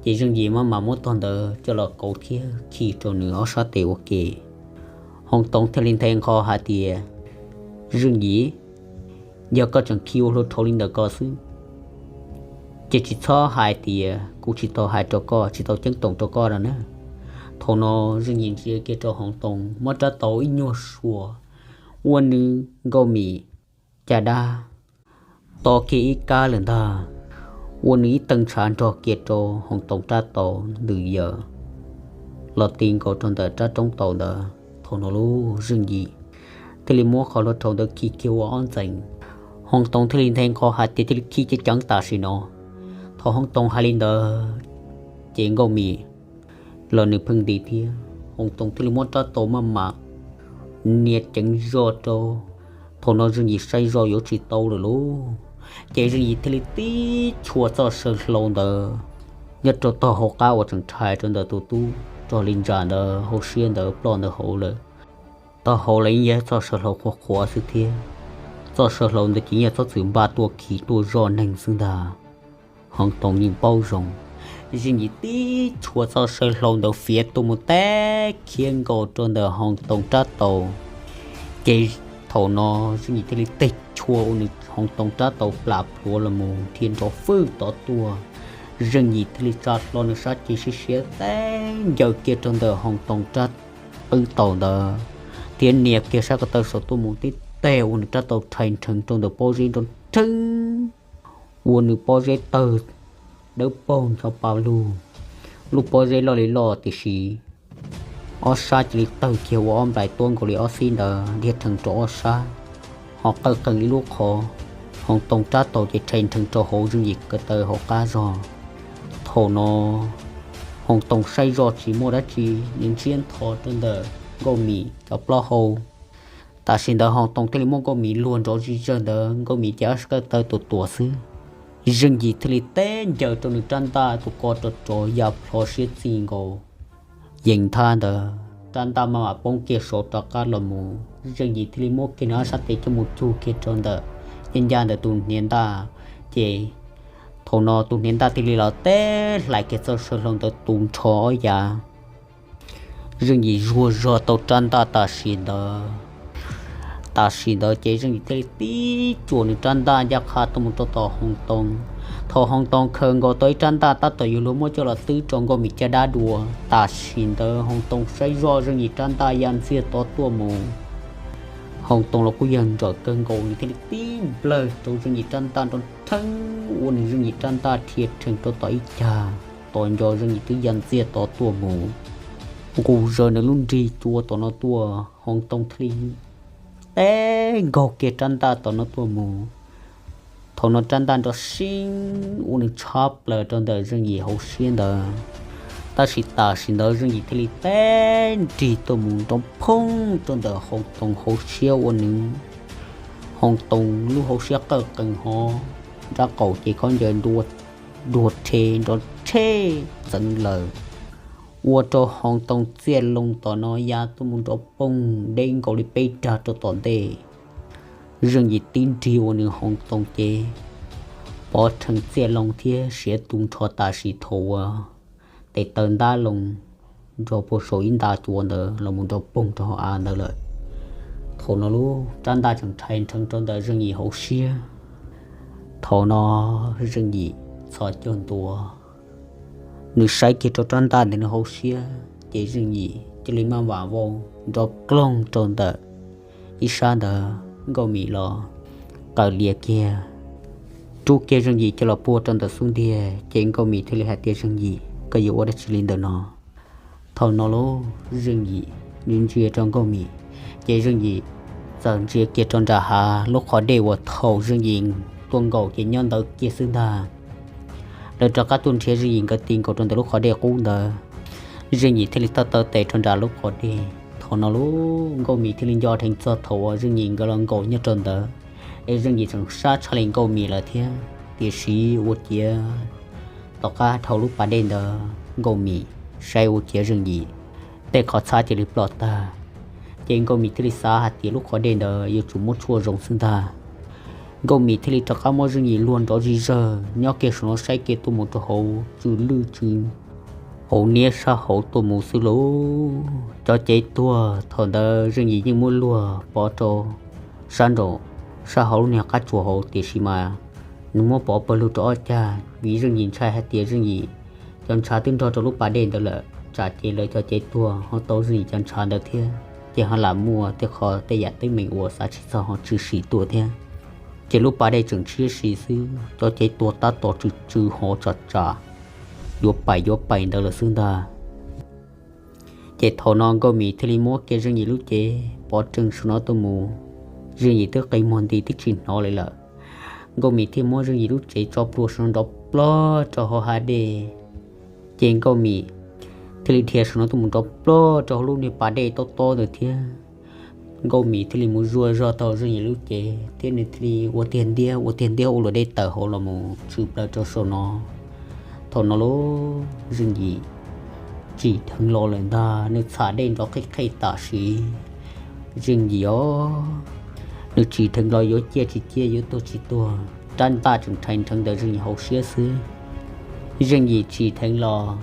Ces Zeej Yim maj mam muab tog ntawd coj los kauv thiab khi rau nws ob sab tes ua ke. Hoos Toos thiaj li nthe nqho hais tias, Zeej Yim, yog koj tseem khi ua hlua dhau li ntawd ko xwb, ces tsis txhob hais tias kuv tsis tau hais rau koj, tsis tau ceeb toom rau koj no na. Thaum no Zeej Yim ntsia kiag rau Hoos Toos, muab rab taus ib nyuag suas, ua nws Nkauj Mim caj dab to kiag ib kab lawm ntag, ua nws ib teeg ntshav nrog kiag rau Hoos Toos rab taus ntws yaws los ti nkaus rau ntawm rab roob taus ntawd. Thaum no lub Zeej Yim thiaj li muab qhov hlua dhau ntawd khi kiag ua ob ntxees. Hoos Toos thiaj li nthe nqho hais tias, Cia li khi ceev ceev tam sim no. Thaum Hoos Toos hais li ntawd, ces Nkauj Mim los nws pheej nti thiab. Hoos Toos thiaj li muab rab taus maj mam nias ceev zog rau. Thaum no Zeej Yim saib zog yuav tsis tau lawm lauj, ces Zeej Yim thiaj li tib chua txoj saw hlau ntawd nyob rau tog hauv qab uas tseem rhais rau ntawm tus tub rog li ntsa ntawd hauv siab ntawd ploj ntawd hauv lawm. Tog hauv los yeej yog txoj saw hlau qhuav qhuav xwb thiab. Txoj saw hlau ntawd ces yeej yog txhob txwm npaj tuaj khi tuaj zoj neeg xwb ntag. Hoos Toos yeej paub zoo, Zeej Yim tib chua txoj saw hlau ntawd fiav tuaj mus teb khiav nkaus rau ntawm Hoo Toos rab taus. Ces thaum no Zeej Yim thiaj li teg chua ua nws Hoo Toos rab taus plam plhuav los mus dhia nrov fwj tod tuaj. Zeej Yim thiaj li tsa hlo nws sab ceg siab siab teb ncaws kiag rau ntawm Hoo Toos rab qwb taus ntawd, thiab nias kiag sab ko taw saum tuaj mus tib teg ua nws rab taus rhais nrheev rau ntawm pob zeb nrov nrheeb, ua nws pob zeb tawg dawb paug ncho pa lug. Lub pob zeb loj li loj tiam sis ob sab cia li tawg kiag ua ob nplais tuab nkaus li ob xib ntawd dhia rheev rau ob sab, ho qawj qees ib lub qhov. Hoo Toos rab taus ces rhais nrheev rau hauv Zeej Yim ko taw hauv qab zog. Thaum no Hoo Toos saib zoj tsis muaj dab tsi, nws ntsiab ntho rau ntawm Nkauj Mim cov plaub hau. Tam sim ntawd Hoo Toos thiaj li muab Nkauj Mim luag nrov zig zawg ntawd, Nkauj Mim ces ob sab ko taw tuam tuam xwb. Zeej Yim thiaj li teb ncaws rau nws rab ntaj tus ko rau rov ya plho siab txij nkaus. Yees thaj ntawd rab ntaj maj mam poob kiag saud rov qab los mus, Zeej Yim thiaj li muab kiag nws ob sab tes coj mus cug kiag rau ntawm ncaj ncaj ntawm tus hniav ntaj. Ces thaum no tus hniav ntaj thiaj li los teb hlais kiag txoj saw hlau ntawd tu nrho ob yav. Zeej Yim zuag zog tau rab ntaj tam sim ntawd. Tam sim ntawd ces Zeej Yim thiaj li tib cuam nws rab ntaj ncaj qha tuaj mus rau tom Hoo Toos. Thaum Hoo Toos khaws nkaus tau ib rab ntaj tab tom yuav luag muab coj los twb rau Nkauj Mim caj dab dua, tam sim ntawd Hoo Toos saib zoj Zeej Yim rab ntaj ya ntxiag tod tuaj mus. Hoo Toos los kuj yog nrawm kawg nkaus, nws thiaj li tib nplawg rau Zeej Yim rab ntaj nrov nrheeb, ua nws Zeej Yim rab ntaj rhia rhees rau tom ib cag, tos nco Zeej Yim twb ya ntxiag tod tuaj mus. Nqus zaws nws lub nrig cua tom no tuaj, Hoo Toos thiaj li teb nkaug kiag rab ntaj tom no tuaj mus. Thaum no rab ntaj nrov siab ua nws tshab plaws rau ntawm Zeej Yim hauv siab ntawd. Tab sis tam sim ntawd Zeej Yim thiaj li teb nrig tuaj mus nrov phooj rau ntawm Hoo Toos hauv siab ua nws Hoo Toos lub hauv siab qawj qees hov, nrab qaum ces khaub ncaws ntua duag rhe nrov rhe txeev lawm, ua rau Hoo Toos txiaj loo tom no ya tuaj mus nrov poog deb nkaus li peb dag rau tom ntej. Zeej Yim tib nrig ua nws Hoo Toos ces pov rhees txiaj loo thiab siav tu nrho tam sim thaum uas tes taw ntab loo nrog puag saum ib nta cua ntawd los mus nrov poog rau hauv av ntawd lawm. Thaum no lub rab ntaj tseem rhais nrheev rau ntawm Zeej Yim hauv siab. Thaum no Zeej Yim txhos caug ntua, nws saib kiag rau rab ntaj ntawm nws hauv siab ces Zeej Yim cia li maj mam vau nrov kloog rau ntawm ib sab ntawd. Nkauj Mim los qaws lias kiag, rub kiag Zeej Yim coj los puag rau ntawm xub ntiag ces Nkauj Mim thiaj li hais tias, Zeej Yim, koj yuav ua dab tsi li ntawm no? Thaum no lub Zeej Yim ntsia rau Nkauj Mim, ces Zeej Yim txawm ntsia kiag rau nram hav lub qhov dej uas thaum Zeej Yim tuaj nkaum ces nyob ntawd kiag xwb ntag. Lawv rov qab tuaj nrhiav Zeej Yim nkawd ti nkaus rau ntawm lub qhov dej qub ntawd. Zeej Yim thiaj li taw taw tes rau nram lub qhov dej. Thaum no lub Nkauj Mim thiaj li nco dheev txog thaum uas Zeej Yim nkawd los nkaum nyob rau ntawd, es Zeej Yim tseem sab tshaj li Nkauj Mim lawm thiab. Tiam sis ua ciav tom qab dhau lub pas dej ntawd Nkauj Mim saib ua ciav Zeej Yim tej qhov txhab cia li ploj tag. Ces Nkauj Mim thiaj li xav hais tias lub qhov dej ntawd yuav tsum muab tshuaj zoo xwb ntag. Nkauj Mim thiaj li rov qab muab Zeej Yim luag nrov zig zawg nyob kiag saum no saib kiag tuaj mus rau hauv tsw lwj tsw hauv niab sab hauv tuaj mus xwb lauj. Cov cev tuag thaum ntawd Zeej Yim yeej muab luag pov rau sab nraum sab hauv lub niag qab tsuas hauv, tiam sis mas nws muab pov pawg lug rau ob cag vim Zeej Yim ntshai hais tias Zeej Yim cov ntshav twb nrog rau lub pas dej ntawd lawm, tsam ces lawv cov cev tuag ho tau Zeej Yim cov ntshav ntawd thiab, ces ho lam muaj tej qho tej yam teeb meem uas xav tsis txog ho tshwm sim tuaj thiab. Ces lub pas dej tseem tshiab si xwb, cov cev tuag tab tom tsw tsw hov tsam tsam yuav pais yuav pais ntawd lawm xwb ntag. Ces thaum no Nkauj Mim thiaj li muab kiag Zeej Yim lub cev pov rhees saum no tuaj mus. Zeej Yim twb qi muag nti twb tsis hnov li lawm. Nkauj Mim thiaj muab Zeej Yim lub cev tso plhuav saum no nrov plog rau hauv hav dej. Ces Nkauj Mim thiaj li dhia saum no tuaj mus nrov plog rau hauv lub niag pas dej tob tob ntawd thiab. Nkauj Mim thiaj li mus zuaj zog tau Zeej Yim lub cev thiab nws thiaj li ua tiag ntiab ua tiag ntiab ua luam dej tawm hauv los mus tshwm plaws rau saum no. Thaum no lub Zeej Yim tsim dheev los lawm ntag, nws txham dej nrov qij qej tam sim. Zeej Yim os, nws tsim dheev los yuav ciaj tsis ciaj yuav tuag tsis tuag, rab ntaj tseem rhais nrheev ntawm Zeej Yim hauv siab xwb. Zeej Yim tsim dheev los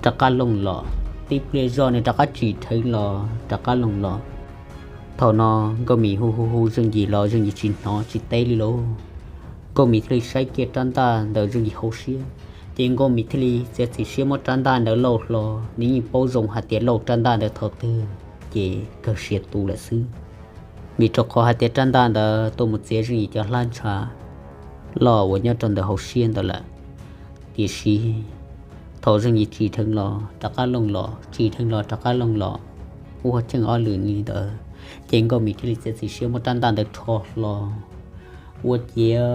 rov qab looj los, tib pliag zog nws rov qab tsim dheev los rov qab looj los. Thaum no Nkauj Mim hu hu hu Zeej Yim los Zeej Yim tsis hnov tsis teb li lauj. Nkauj Mim thiaj li saib kiag rab ntaj ntawm Zeej Yim hauv siab, ces Nkauj Mim thiaj li txiav txim siab muab rab ntaj ntawd lauj hlo. Nws yeej paub zoo hais tias lauj rab ntaj ntawd thaum twg ces kawg siav tu lawm xwb, vim rau qhov hais tias rab ntaj ntawd tuaj mus txiav Zeej Yim cov hlab ntsha loj uas nyob rau ntawm hauv siab ntawd lawm. Tiam sis thaum Zeej Yim tsim dheev los rov qab looj los, tsim dheev los rov qab looj los, ua cheej ob lwm li ntawd, ces Nkauj Mim thiaj li txiav txim siab muab rab ntaj ntawd rho hlo. Ua ciav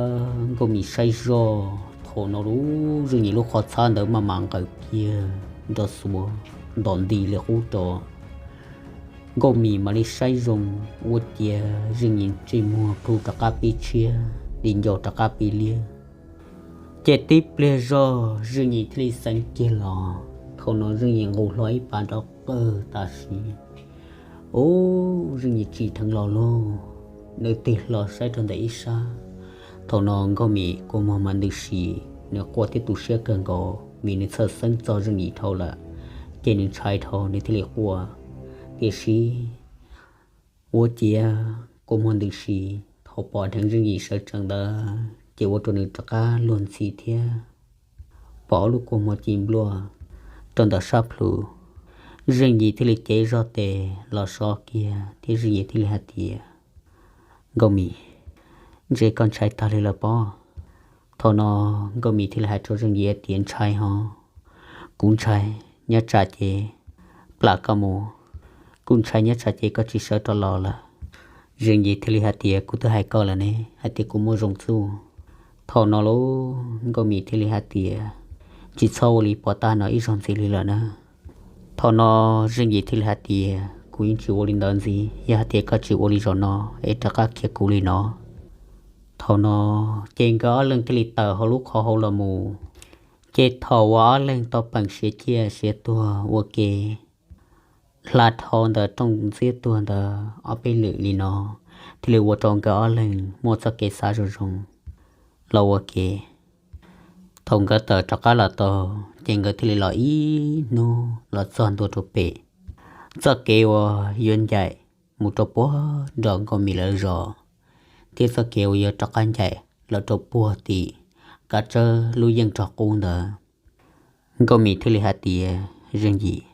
Nkauj Mim saib zog, thaum no lub Zeej Yim lub qhov txhab ntawd maj mam nqawm kiag nrov xuav ntom nti li qub rau. Nkauj Mim mam li saib zoo, ua ciav Zeej Yim ntsej muag plhu rov qab pib tshiab, di ncauj rov qab pib liab. Ces tib pliag zog Zeej Yim thiaj li xeev kiag los. Thaum no Zeej Yim nqus hlo ib pas nrov qawg tam sim, ub, Zeej Yim tsim dheev los lauj. Nws tig hlo saib rau ntawm ib sab, thaum no Nkauj Mim kua muag mas ntws si, nws quaj thiab tu siab kawg nkaus vim nws txhawj xeeb txog Zeej Yim dhau lawm, ces nws ntshai dhau nws thiaj li quaj. Tiam sis ua ciav kua muag ntws si, thaum pom dheev Zeej Yim sawv tsees ntawd ces ua rau nws rov qab luag ntxhi thiab pom ob lub kua muag ci npluaj rau ntawm sab plhu. Zeej Yim thiaj li cev zog tes los so kiag thiab Zeej Yim thiaj li hais tias, Nkauj Mim, ntshe koj ntshai tag li lawm pob? Thaum no Nkauj Mim thiaj li hais rau Zeej Yim hais tias, ntshai hos, kuv ntshai, nyob tsam ces plam koj mus, kuj ntshai nyob tsam ces koj tsis sawv rov los lawm. Zeej Yim thiaj li hais tias, kuv twb hais koj lawm ne hais tias kuv muaj zoo txuj. Thaum no lauj Nkauj Mim thiaj li hais tias, tsis txhob ua li pov tag no ib zaug ntxiv li lawm na. Thaum no Zeej Yim thiaj li hais tias, kuv yeej tsis ua li ntawd ntxiv, yog hais tias koj tsis ua li zaum no es rov qab khiav kuv li no. Thaum no ces nkawd ob leeg thiaj li tawm hauv lub qhov hauv los mus. Ces thaum uas ob leeg tau peem siav ciaj siav tuag ua ke hla dhau ntawm rooj ntxiab tuag ntawd ob peb lwm li no, thiaj li ua rau nkawd ob leeg muaj txoj kev xav zoo zoo los ua ke. Thaum nkawd tawm rov qab los tau, ces nkawd thiaj li los ib hnub los txog ntua rau pem txoj kev uas yuav ncaim mus rau puag nram Nkauj Mim lawv zos, thiab txoj kev uas yuav rov qab ncaim los rau puag tim Kav Tsawb lub yeej rog qub ntawd. Nkauj Mim thiaj li hais tias, Zeej Yim,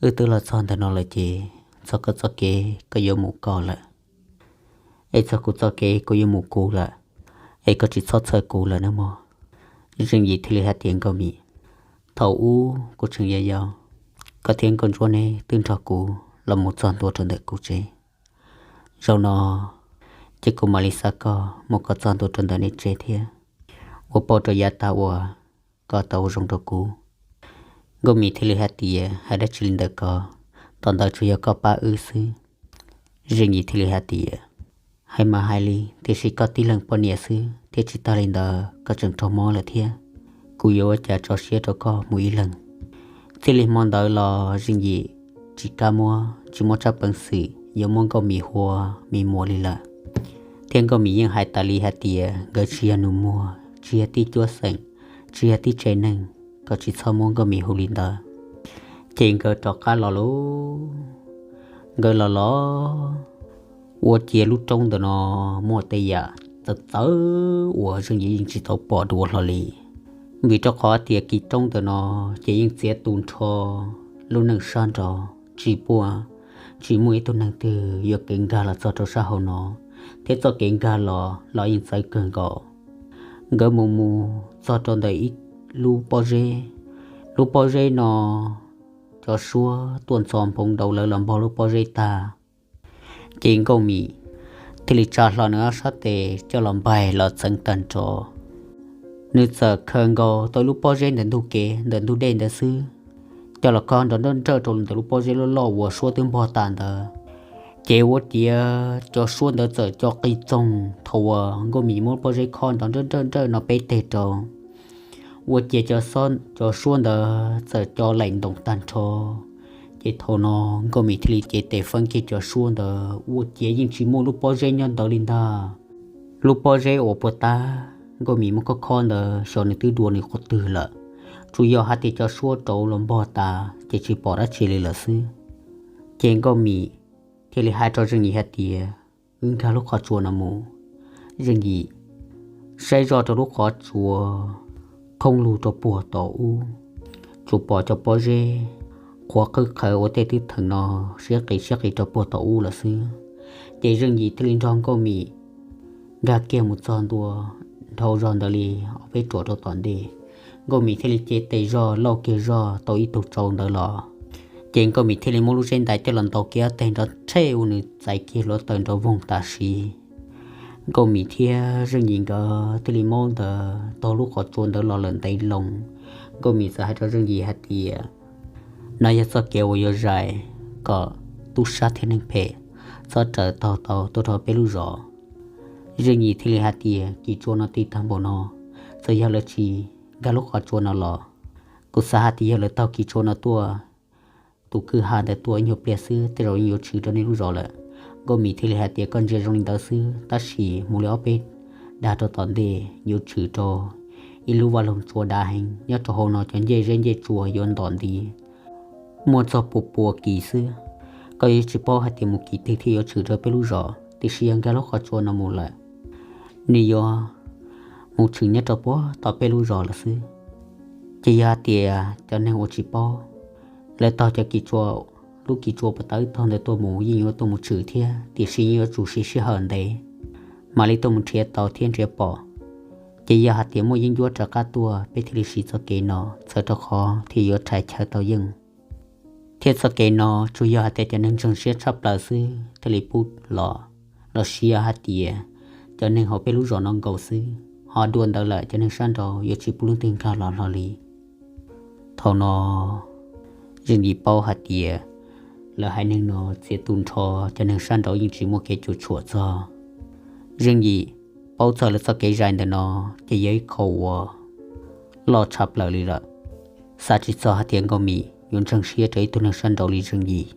wb twb los txog ntawm no lawm ces txog koj txoj kev koj yuav mus koj lawm, es txog kuv txoj kev kuv yuav mus kuv lawm, es koj tsis txhob txhawj kuv lawm nawb mog. Zeej Yim thiaj li hais tias, Nkauj Mim, thaum ub kuv tseem yau yau, koj thiab Nkauj Ntsuab neb twb nrog kuv los mus txog ntua rau ntawm kuv tsev. Zaum no ces kuv mam li xa koj mus kom txog ntua rau ntawm nej tsev thiab, ua pauj rau yav tas uas koj tau ua zoo rau kuv. Nkauj Mim thiaj li hais tias, hais dab tsi li ntawd ko, tom ntawd tsuas yog koj pab wb xwb. Zeej Yim thiaj li hais tias, hais mas hais li, tiam sis koj tib leeg poj niam xwb thiab tsis tag li ntawd koj tseem raug mob lawm thiab. Kuv yuav ua cas tso siab rau koj mus ib leeg? Txij li hmo ntawd los Zeej Yim tsis kam muab, tsis muaj tsab peev xwm yuav muab Nkauj Mim hu ua mi muam li lawm. Thiab Nkauj Mim yeej hais tas li hais tias nkawd tsis yog nus muag, tsis yog tib cuab xeem, tsis yog tib tsev neeg, kom tsis txhob muab Nkauj Mim hu li ntawd. Ces nkawd rov qab los lauj. Nkawd los los ua ciav lub roob ntawm no muaj tej yam txawv txawv uas Zeej Yim yeej tsis tau pom dua hlo li. Vim rau qhov tias kis roob ntawm no ces yeej txiav tu nrho lub neej sab nraud, tsis puaj, tsis muaj ib tug neeg twg yuav kev nkag los txog rau sab hauv no, thiab txoj kev nkag los los yeej txawv kawg nkaus. Nkawd mus mus txog rau ntawm ib lub pob zeb. Lub pob zeb no cov suab tuaj ntxhov nphoov nrauv lawv los npog lub pob zeb tag, ces Nkauj Mim thiaj li tsa hlo nws ob sab tes coj los npaig los txeev tag nrho. Nws txawm khaws nkaus tau lub pob zeb ntawm ntug kev ntawm ntug dej ntawd xwb, coj los kho nrov nrawj nrawj rau ntawm lub pob zeb loj loj uas suab twb npog tas ntawd. Ces ua ciav cov suab ntawd txawm co qis txoog thaum uas Nkauj Mim muab lub pob zeb kho nrov nrawj nrawj nrawj no peb teg rau. Ua ciav cov suab ntawd txawm co laim ntoos tag nrho. Ces thaum no Nkauj Mim thiaj li cev tes feeb kiag cov suab ntawd, ua ciav yeej tsis muaj lub pob zeb nyob ntawd li ntag. Lub pob zeb uas puag ta Nkauj Mim muab khob khob ntawd xyov nws twb dua nws qhov twg lawm, tsuas yog hais tias cov suab rauv los npog tas ces tsis pom dab tsi li lawm xwb. Ces Nkauj Mim thiaj li hais rau Zeej Yim hais tias, wb nkag lub qhov tsua no mus. Zeej Yim saib zoj rau lub qhov tsua, khoob lug rau puag tom ub, tsuas pom cov pob zeb qhuav qhwb qhawv ua tej twb theem no siab qis siab qis rau puag tom ub lawm xwb. Ces Zeej Yim thiaj li nrog Nkauj Mim nkag kiag mus txog ntua dhau zog ntawd li ob peb ruam rau tom ntej. Nkauj Mim thiaj li cev tes zog lauj kiag zog tau ib tug tsau ntawd los. Ces Nkauj Mim thiaj li muab lub zeb ntais coj los ntaus kiag ob teg nrov rhe ua nws txais kiag hluav taws nrov voog tam sim. Nkauj Mim thiab Zeej Yim nkawd thiaj li maub ntawd taug lub qhov tsua ntawd los lawm ntev loo. Nkauj Mim txawm hais rau Zeej Yim hais tias, no yog txoj kev uas yuav zais kom tub sab thiab neeg phem txhob raws taug tau tuaj rau peb lub zos. Zeej Yim thiaj li hais tias, kis tsua no ti tag npaum no, txawm yog lawv tsis nkag lub qhov tsua no los, kuv xav hais tias yog lawv taug kis tsua no tuaj, tus kwj ha ntawd tuaj ib nyuag pliag xwb tej zaum yeej yuav tshwm rau nej lub zos lawm. Nkauj Mim thiaj li hais tias, koj ntsia zoo li ntawd xwb, tab sis mus li ob peb dag rau tom ntej yuav tshwm rau ib lub vaj loog tsua dav heev, nyob rau hauv no cov ncej zeb ncej tsua yuav ntom ntiv muaj txog pua pua kis xwb. Koj yuav tsis paub hais tias mus kis twg thiaj yuav tshwm rau peb lub zos, tiam sis yog nkag lub qhov tsua no mus lawm, nws yuav mus tshwm nyob rau puag tom peb lub zos lawm xwb. Ces yog hais tias cov neeg uas tsis paub, lawv taug cov kis tsua, lub kis tsua puas tawv taug ntawd tuaj mus yeej yuav tuaj mus tshwm thiab, tiam sis yeej yuav tsum siv sij hawm ntev mam li tuaj mus nrhiav tau thiab nrhiav pom. Ces yog hais tias muaj yeeb ncuab rov qab tuaj, peb thiaj li siv txoj kev no, txhawm rau qhov thiaj yuav rhais chaw tau yeej. Thiab txoj kev no tsuas yog hais tias cov neeg ntseeg siab tshaj plaws xwb thiaj li pub los, los sis yog hais tias cov neeg hauv peb lub zos no nkaus xwb, ho dua ntawd lawm cov neeg sab nraud yuav tsis pub leej twg nkag los hlo li. Thaum no Zeej Yim paub hais tias lawv haiv neeg no txiav tu nrho, cov neeg sab nraud yeej tsis muaj kev cuam tshuam txog. Zeej Yim paub txog lawv txoj kev zais ntawm no ces yog ib qho uas loj tshaj plaws li lawm. Xav tsis txog hais tias Nkauj Mim yuav ntseeg siab rau ib tug neeg sab nraud li Zeej Yim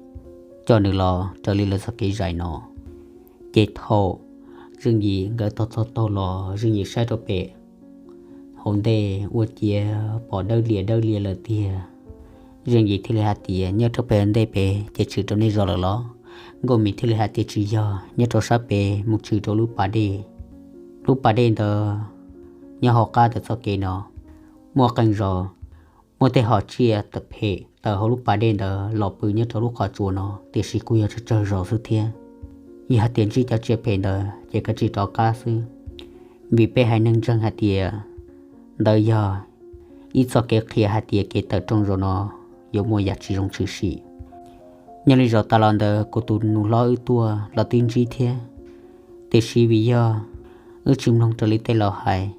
coj nws los raws li lawv txoj kev zais no. Ces thaum Zeej Yim nkawd taug txog taug los, Zeej Yim saib rau pem hauv ntej ua ciav pom dawb lias dawb lias lawm tiag. Zeej Yim thiaj li hais tias, nyob rau pem ntej pem ces tshwm rau nej zos lawm los? Nkauj Mim thiaj li hais tias, tsis yog, nyob rau sab pem mus tshwm rau lub pas dej. Lub pas dej ntawd nyob hauv qab ntawm txoj kev no, muaj qee zaus muaj tej hom tsiaj phem tawm hauv lub pas dej ntawd los pw nyob rau lub qhov tsua no, tiam sis kuj yog tsawg tsawg zaus xwb thiab. Yog hais tias ntsib cov tsiaj phem ntawd ces kav tsij rov qab xwb, vim peb haiv neeg ntseeg hais tias ntawd yog ib txoj kev qhia hais tias kev tawm rooj zaum no yuav muaj yam tsis zoo tshwm sim. Nyob li zaum tas los ntawd kuv tus nus hlob wb tuaj los twb ntsib thiab, tiam sis vim yog wb tsis mloog raws li tej laus hais,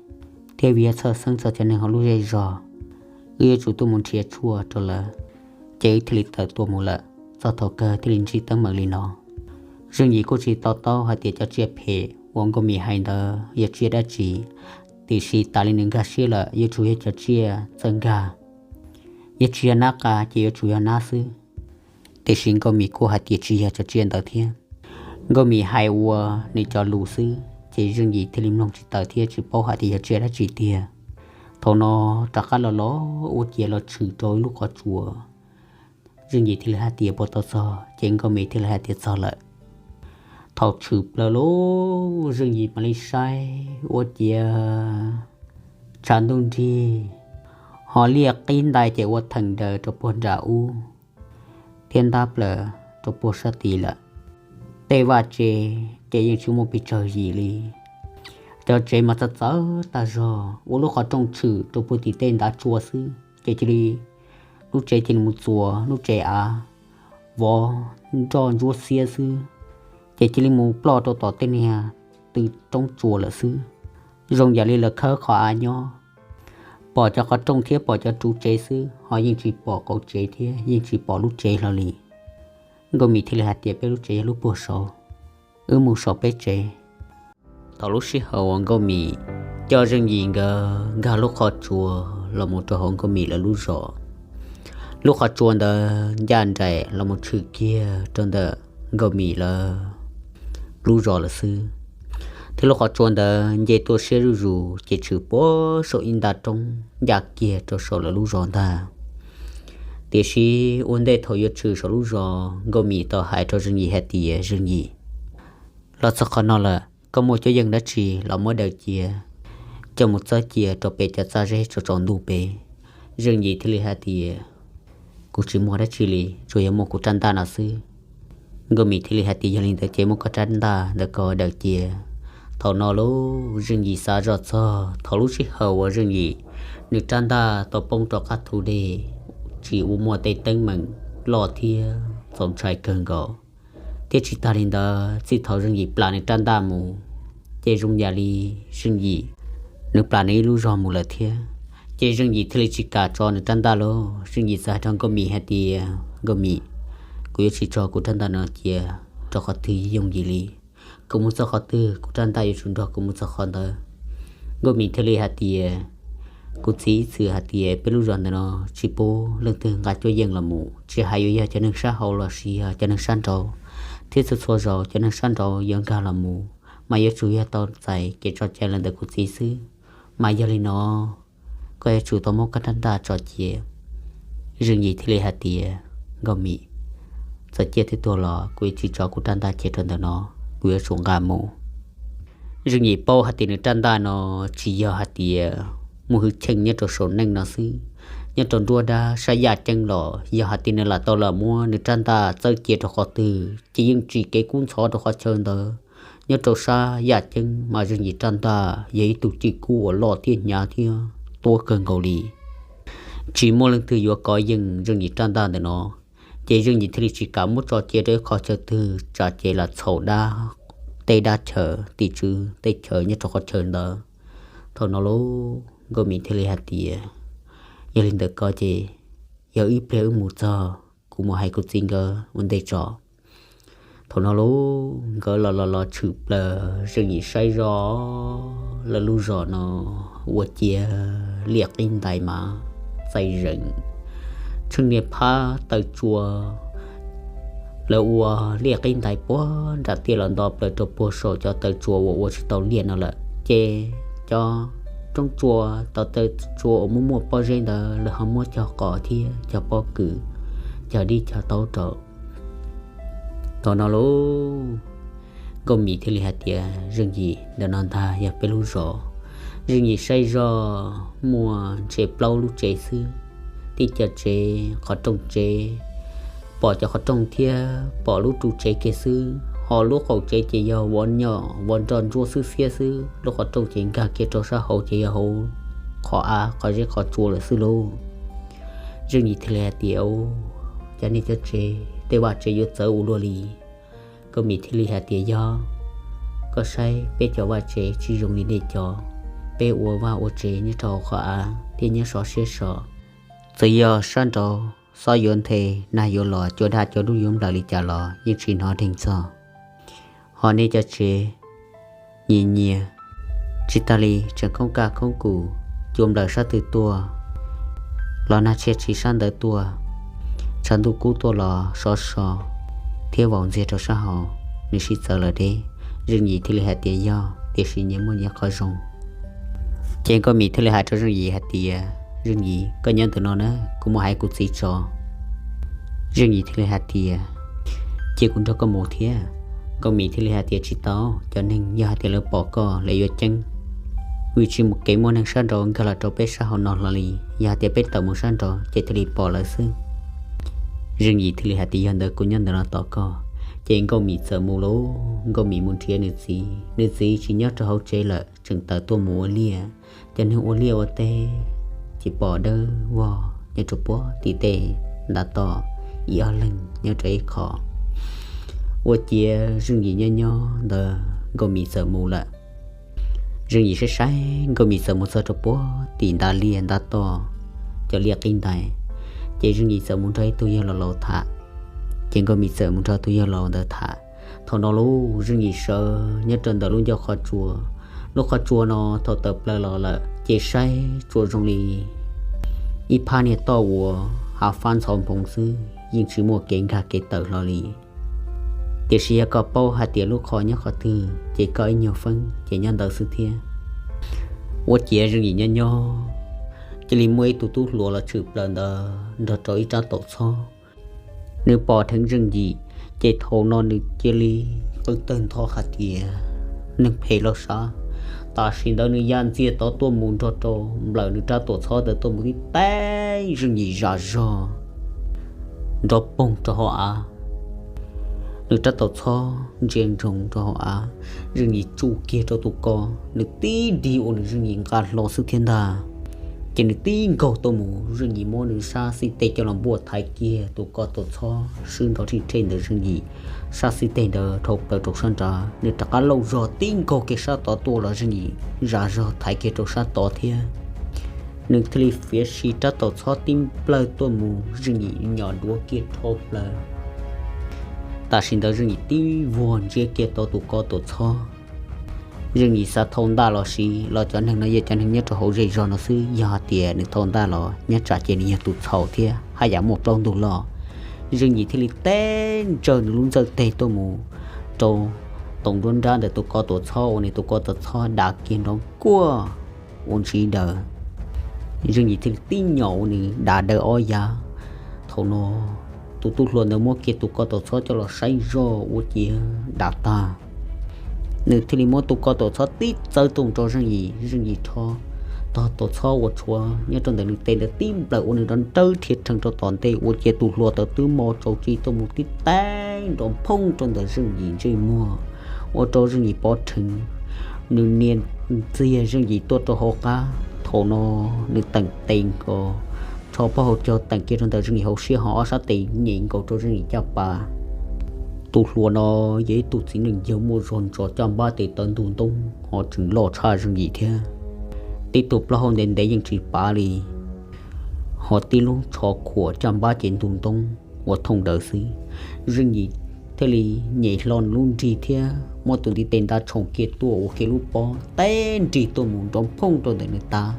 thiab vim yog txhawj xeeb txog cov neeg hauv lub zej zog, wb yuav tsum tuaj mus nrhiav tshuaj rau lawv, ces wb thiaj li tawm tuaj mus lawm, txog thaum kawg thiaj li ntsib teeb meem li no. Zeej Yim kuj tsis to taub hais tias cov tsiaj phem uas Nkauj Mim hais ntawd yog tsiaj dab tsi, tiam sis tas li nws nkag siab lawm yuav tsum yog cov tsiaj txawj nkag, yog tsis yog nab qa ces yuav tsum yog nab xwb. Tiam sis Nkauj Mim kuj hais tias tsis yog cov tsiaj ntawd thiab. Nkauj Mim hais ua nws cov lus xwb ces Zeej Yim thiaj li mloog tsis tawm thiab tsis paub hais tias yog tsiaj dab tsi tiag. Thaum no rov qab los los ua ciav los tshwm rau ib lub qhov tsua. Zeej Yim thiaj li hais tias puas tau txog, ces Nkauj Mim thiaj li hais tias txog lawm. Thaum tshwm plaws lub, Zeej Yim mam li saib ua ciav tshav ntuj nrig, ho liaj qib ntais ces ua theem daws rau puag nram ub thiab ntab plaws rau puag sab tid lawm. Tej vaj tsev ces yeej tsis muaj pes tsawg yim li. Cov tsev mas txawv txawv tag zog, ua lub qhov rooj tshwm rau puag tim tej ntav tsua xwb ces cia li lub tsev cia li mus txuas lub tsev av vov nroj ntsuab xiab xwb, ces cia li mus ploj rau tom tej niag tw roob tsua lawm xwb. Zoo yam li lawv khawb qhov av nyob, pom cov qhov rooj thiab pom cov ruv tsev xwb ho yeej tsis pom qauv tsev thiab yeej tsis pom lub tsev hlo li. Nkauj Mim thiaj li hais tias peb lub tsev yog lub puag saud, wb mus saum peb tsev. Thaum lub sij hawm uas Nkauj Mim coj Zeej Yim nkawd nkag lub qhov tsua los mus rau hauv Nkauj Mim lawv lub zos, lub qhov tsua ntawd ncaj nraim los mus tshwm kiag rau ntawm Nkauj Mim lawv lub zos lawm xwb. thiab lub qhov tsua ntawd nce tuaj siab zuj zus ces tshwm puag saum ib nta roob ncaj kiag rau saum lawv lub zos ntag. Tiam sis ua ntej thaum yuav tshwm saum lub zos, Nkauj Mim tau hais rau Zeej Yim hais tias, Zeej Yim, los txog qhov no lawm, koj muaj cuab yeej dab tsi los muab daws cia, coj mus txawb cia rau pem cov txaj zeb tsaus tsaus ntuj pem. Zeej Yim thiaj li hais tias, Kuv tsis muaj dab tsi li, tsuas yog muaj kuv rab ntaj no xwb. Nkauj Mim thiaj li hais tias, Yog li ntawd ces muab koj rab ntaj ntawd ko daws cia. Thaum no lauj, Zeej Yim xav zoj txog thaum lub sij hawm uas Zeej Yim nws rab ntaj tau poob rau qab thu dej, tsis ua muaj tej teeb meem loj thiab txaus ntshai kawg nkaus. Thiab tsis tas li ntawd, txij thaum Zeej Yim plam nws rab ntaj mus, ces zoo yam li Zeej Yim nws plam nws ib lub zog mus lawm thiab. Ces Zeej Yim thiaj li tsis kam tso nws rab ntaj lauj. Zeej Yim txawm hais rau Nkauj Mim hais tias, Nkauj Mim, kuv yuav tsis tso kuv rab ntaj no cia rau qhov twg yooj yim li. Kuv mus txog qhov twg kuv rab ntaj yuav tsum nrog kuv mus txog qhov ntawd. Nkauj Mim thiaj li hais tias, Kuv txiv ib txwm hais tias peb lub zos ntawm no tsis pub leej twg nqa cuab yeej los mus, tsis hais yuav yog cov neeg sab hauv los sis yog cov neeg sab nraud, thiab txhua txhua zaus cov neeg sab nraud yuav nkag los mus mas yuav tsum yog tau txais kev tso cai los ntawm kuv txiv xwb. Mas yog li no, koj yuav tsum tau muab koj rab ntaj tso cia. Zeej Yim thiaj li hais tias, Nkauj Mim, txawm ciaj thiab tuag los kuv yuav tsis tso kuv rab ntaj cia rau ntawm no, kuv yuav tsum nqa mus. Zeej Yim paub hais tias nws rab ntaj no tsis yog hais tias muaj hwj chim nyob rau saum neej no xwb, nyob rau nruab dab sab yaj ceeb los yog hais tias nws lam tau lam muab nws rab ntaj txawb cia rau qhov twg ces yeej tsim kev kub ntxhov rau qhov chaw ntawd. Nyob rau sab yaj ceeb mas Zeej Yim rab ntaj yog ib tug cwj kub uas loj thiab hnyav thiab tuab kawg nkaus li. Tsis muaj leej twg yuav kov yeej Zeej Yim rab ntaj ntawm no, ces Zeej Yim thiaj li tsis kam muab tso cia rau ib qho chaw twg tsam ces lam txhaum dab, tej dab chaw tim tswv tej chaw nyob rau qhov chaw ntawd. Thaum no lauj, Nkauj Mim thiaj li hais tias, Yog li ntawd ko ces yog ib pliag wb mus txog, kuv mus hais kuv txiv nkawd ua ntej tso. Thaum no lauj, nkawd los los los tshwm plaws, Zeej Yim saib zoj lawv lub zos no ua ciav liaj qib ntais mas txaij zeem, tsheej niag phab taw tsua, lawv ua liaj qib ntais puag nram tiaj los nto plaws rau puag saum cov taw tsua uas ua tsis tau liaj no lawm ces cov roob tsua, cov taw tsua uas muaj muaj pob zeb ntawd lawv ho muab cog qos thiab cog pob kws, cog dib cog taub rau. Thaum no lauj, Nkauj Mim thiaj li hais tias, Zeej Yim, ntawm no ntag yog peb lub zos. Zeej Yim saib zoj muaj ntshe plaub lub tsev xwb, tib co tsev qhov rooj tsev, pom cov qhov rooj thiab pom lub ru tsev kiag xwb, ho lub qaum tsev ces yog vov nyom vov nroj ntsuab xwb xiab xwb, lub qhov rooj ces nkag kiag rau sab hauv ces yog hauv qhov av qhov zeb qhov tsua lawm xwb lauj. Zeej Yim thiaj li hais tias, Cov nej cov tsev, tej vaj tsev yuav txawv ua luaj li. Nkauj Mim thiaj li hais tias, Yog, koj saib peb cov vaj tsev tsis zoo li nej cov, peb ua vaj ua tsev nyob rau hauv qhov av thiab nyob sov siab so. Txawm yog sab nraud xob yuav nthe, nag yuav los, cua daj cua dub yuav nplawm li cas los yeej tsis hnov dheev txog. Ho nej cov tsev nyias nyias, tsis tas li tseem khoob kaj khoob kum, cua nplawm sab twg tuaj los nag tshiab tsis sab ntawd tuaj, tshav ntuj kub tuaj los sov so thiab vaus ntxiag rau sab hauv, nws sib txawv lawm deb. Zeej Yim thiaj li hais tias, Yog, tiam sis nyias muaj nyias qhov zoo. Ces Nkauj Mim thiaj li hais rau Zeej Yim hais tias, Zeej Yim, koj nyob ntawm no na, kuv mus hais kuv txiv tso. Zeej Yim thiaj li hais tias, Cia kuv nrog koj mus thiab. Nkauj Mim thiaj li hais tias, Tsis tau, cov neeg yog hais tias lawv pom koj lawv yuav ceeb, vim tsis muaj kev muaj neeg sab nraud nkag los rau peb sab hauv no hlo li. Yog hais tias peb tawm mus sab nraud ces thiaj li pom lawv xwb. Zeej Yim thiaj li hais tias, Yog ntawd kuv nyob ntawm no tos koj. Ces Nkauj Mim txawm mus lauj, Nkauj Mim mus nrhiav nws txiv. Nws txiv tsis nyob rau hauv tsev lawm, tseem tawm tuaj mus ua liaj. Cov neeg ua liaj ua teb ces pom dawb vog nyob rau puag tim tej ntav toj, ib ob leeg nyob rau ib qho. Ua ciav Zeej Yim nyob nyob ntawd Nkauj Mim txawm mus lawm. Zeej Yim saib saib Nkauj Mim txawm mus txog rau puag tim ntav liaj ntav toj, cov liaj qib ntais, ces Zeej Yim txawm mus nrog ib tug yawg laus laus tham. Ces Nkauj Mim txawm mus nrog tus yawg laus ntawd tham. Thaum no lauj, Zeej Yim sawv nyob rau ntawm lub ncauj qhov tsua. Lub qhov tsua no thaum tawm plaws los lawm ces saib tsuas zoo li ib phab niag toj uas hav fab ntxhov nphoo xwb, yeej tsis muaj kev nkag kev tawm hlo li. Tiam sis yog koj paub hais tias lub qhov nyob qhov twg ces koj ib nyuag feeb ces nyob ntawd xwb thiab. Ua ciav Zeej Yim nyob nyob, cia li muaj ib tug tub hluas los tshwm plaws ntawd nrog rau ib rab taum txhob. Nws pom dheev Zeej Yim, ces thaum no nws cia li qw tawg ntho hais tias, neeg phem los sav. Tam sim ntawd nws ya ntxiag tod tuaj mus nrog rau nplawm nws rab taum txhob ntawd tuaj mus tib teeb Zeej Yim zam zog nrov poog rau hauv av. Nws rab taum txhob ntsia ntsoov rau hauv av, Zeej Yim tsuj kiag rau tus ko, nws tib dig ua nws Zeej Yim nqa hlo xwb thiab ntag. Ces nws tib nkaug tuaj mus, Zeej Yim muab nws sab xib teg coj los npuaj thaiv kiag tus ko taum txhob swb nrov rhij rhej ntawd Zeej Yim sab xib teg ntawd dhau plaws rau sab nrad. Nws rov qab lauj zog tib nkaug kiag sab tod tuaj los Zeej Yim zam zog thaiv kiag rau sab tod thiab. Nws thiaj li fiav si rab taum txhob tib nplawg tuaj mus, Zeej Yim nyom duav kiag dhau plaws. Tam sim ntawd Zeej Yim tib vuag ntsia kiag tau tus ko taum txhob. Zeej Yim xav thau ntaj los siv los cov neeg no yog cov neeg nyob rau hauv zej zog no xwb, yog hais tias nws thau ntaj los nyob tsam ces nws yog tus txhaum thiab haj yam muaj plaub ntug loj. Zeej Yim thiaj li teb ntsawj nws lub ntsawj teg tuaj mus rau toom nruab nrab ntawm tus ko taum txhob uas nws tus ko taum txhob dav kiag nrov kuaj ua ntsiv daws. Zeej Yim thiaj li tib nyom ua nws dav daws ob yav. Thaum no tus tub hluas ntawd muab kiag tus ko taum txhob coj los saib zog ua ciav dav tag. Nws thiaj li muab tus ko taum txhob tib txawb tus rau Zeej Yim, Zeej Yim rho tog taum txhob uas tshuav nyob rau ntawm nws tes ntawd tib nplawm ua nws nrov nrawb rhiav rhees rau tom ntej ua ciav tus hluas ntawd twb mo tsaus tsis tuaj mus tib teeb nrov phooj rau ntawm Zeej Yim ntsej muag, ua rau Zeej Yim pov rhees. Nws nias ntxiag Zeej Yim tuaj rau hauv qab, thaum no nws teem tes nkaus, rho pob hauv caug teem kiag rau ntawm Zeej Yim hauv siab ho ob sab tes nyem nkaus rau Zeej Yim caj pas. Tus hluas no yog ib tug txiv neej yawg muaj zog ntsos caj npab tes taw ntug ntoob ho tseem loj tshaj Zeej Yim thiab. Tib tug plaub hau ntev ntev yeej tsis pav li, ho tib lub tsho khuam caj npab ces ntug ntoob ua thooj daws xwb. Zeej Yim thiaj li nyem hlo nws lub nrig thiab muab tus ntiv tes nta tshoom kiag tuaj ua kiag lub pob teb nrig tuaj mus nrov phooj rau ntawm nws tav,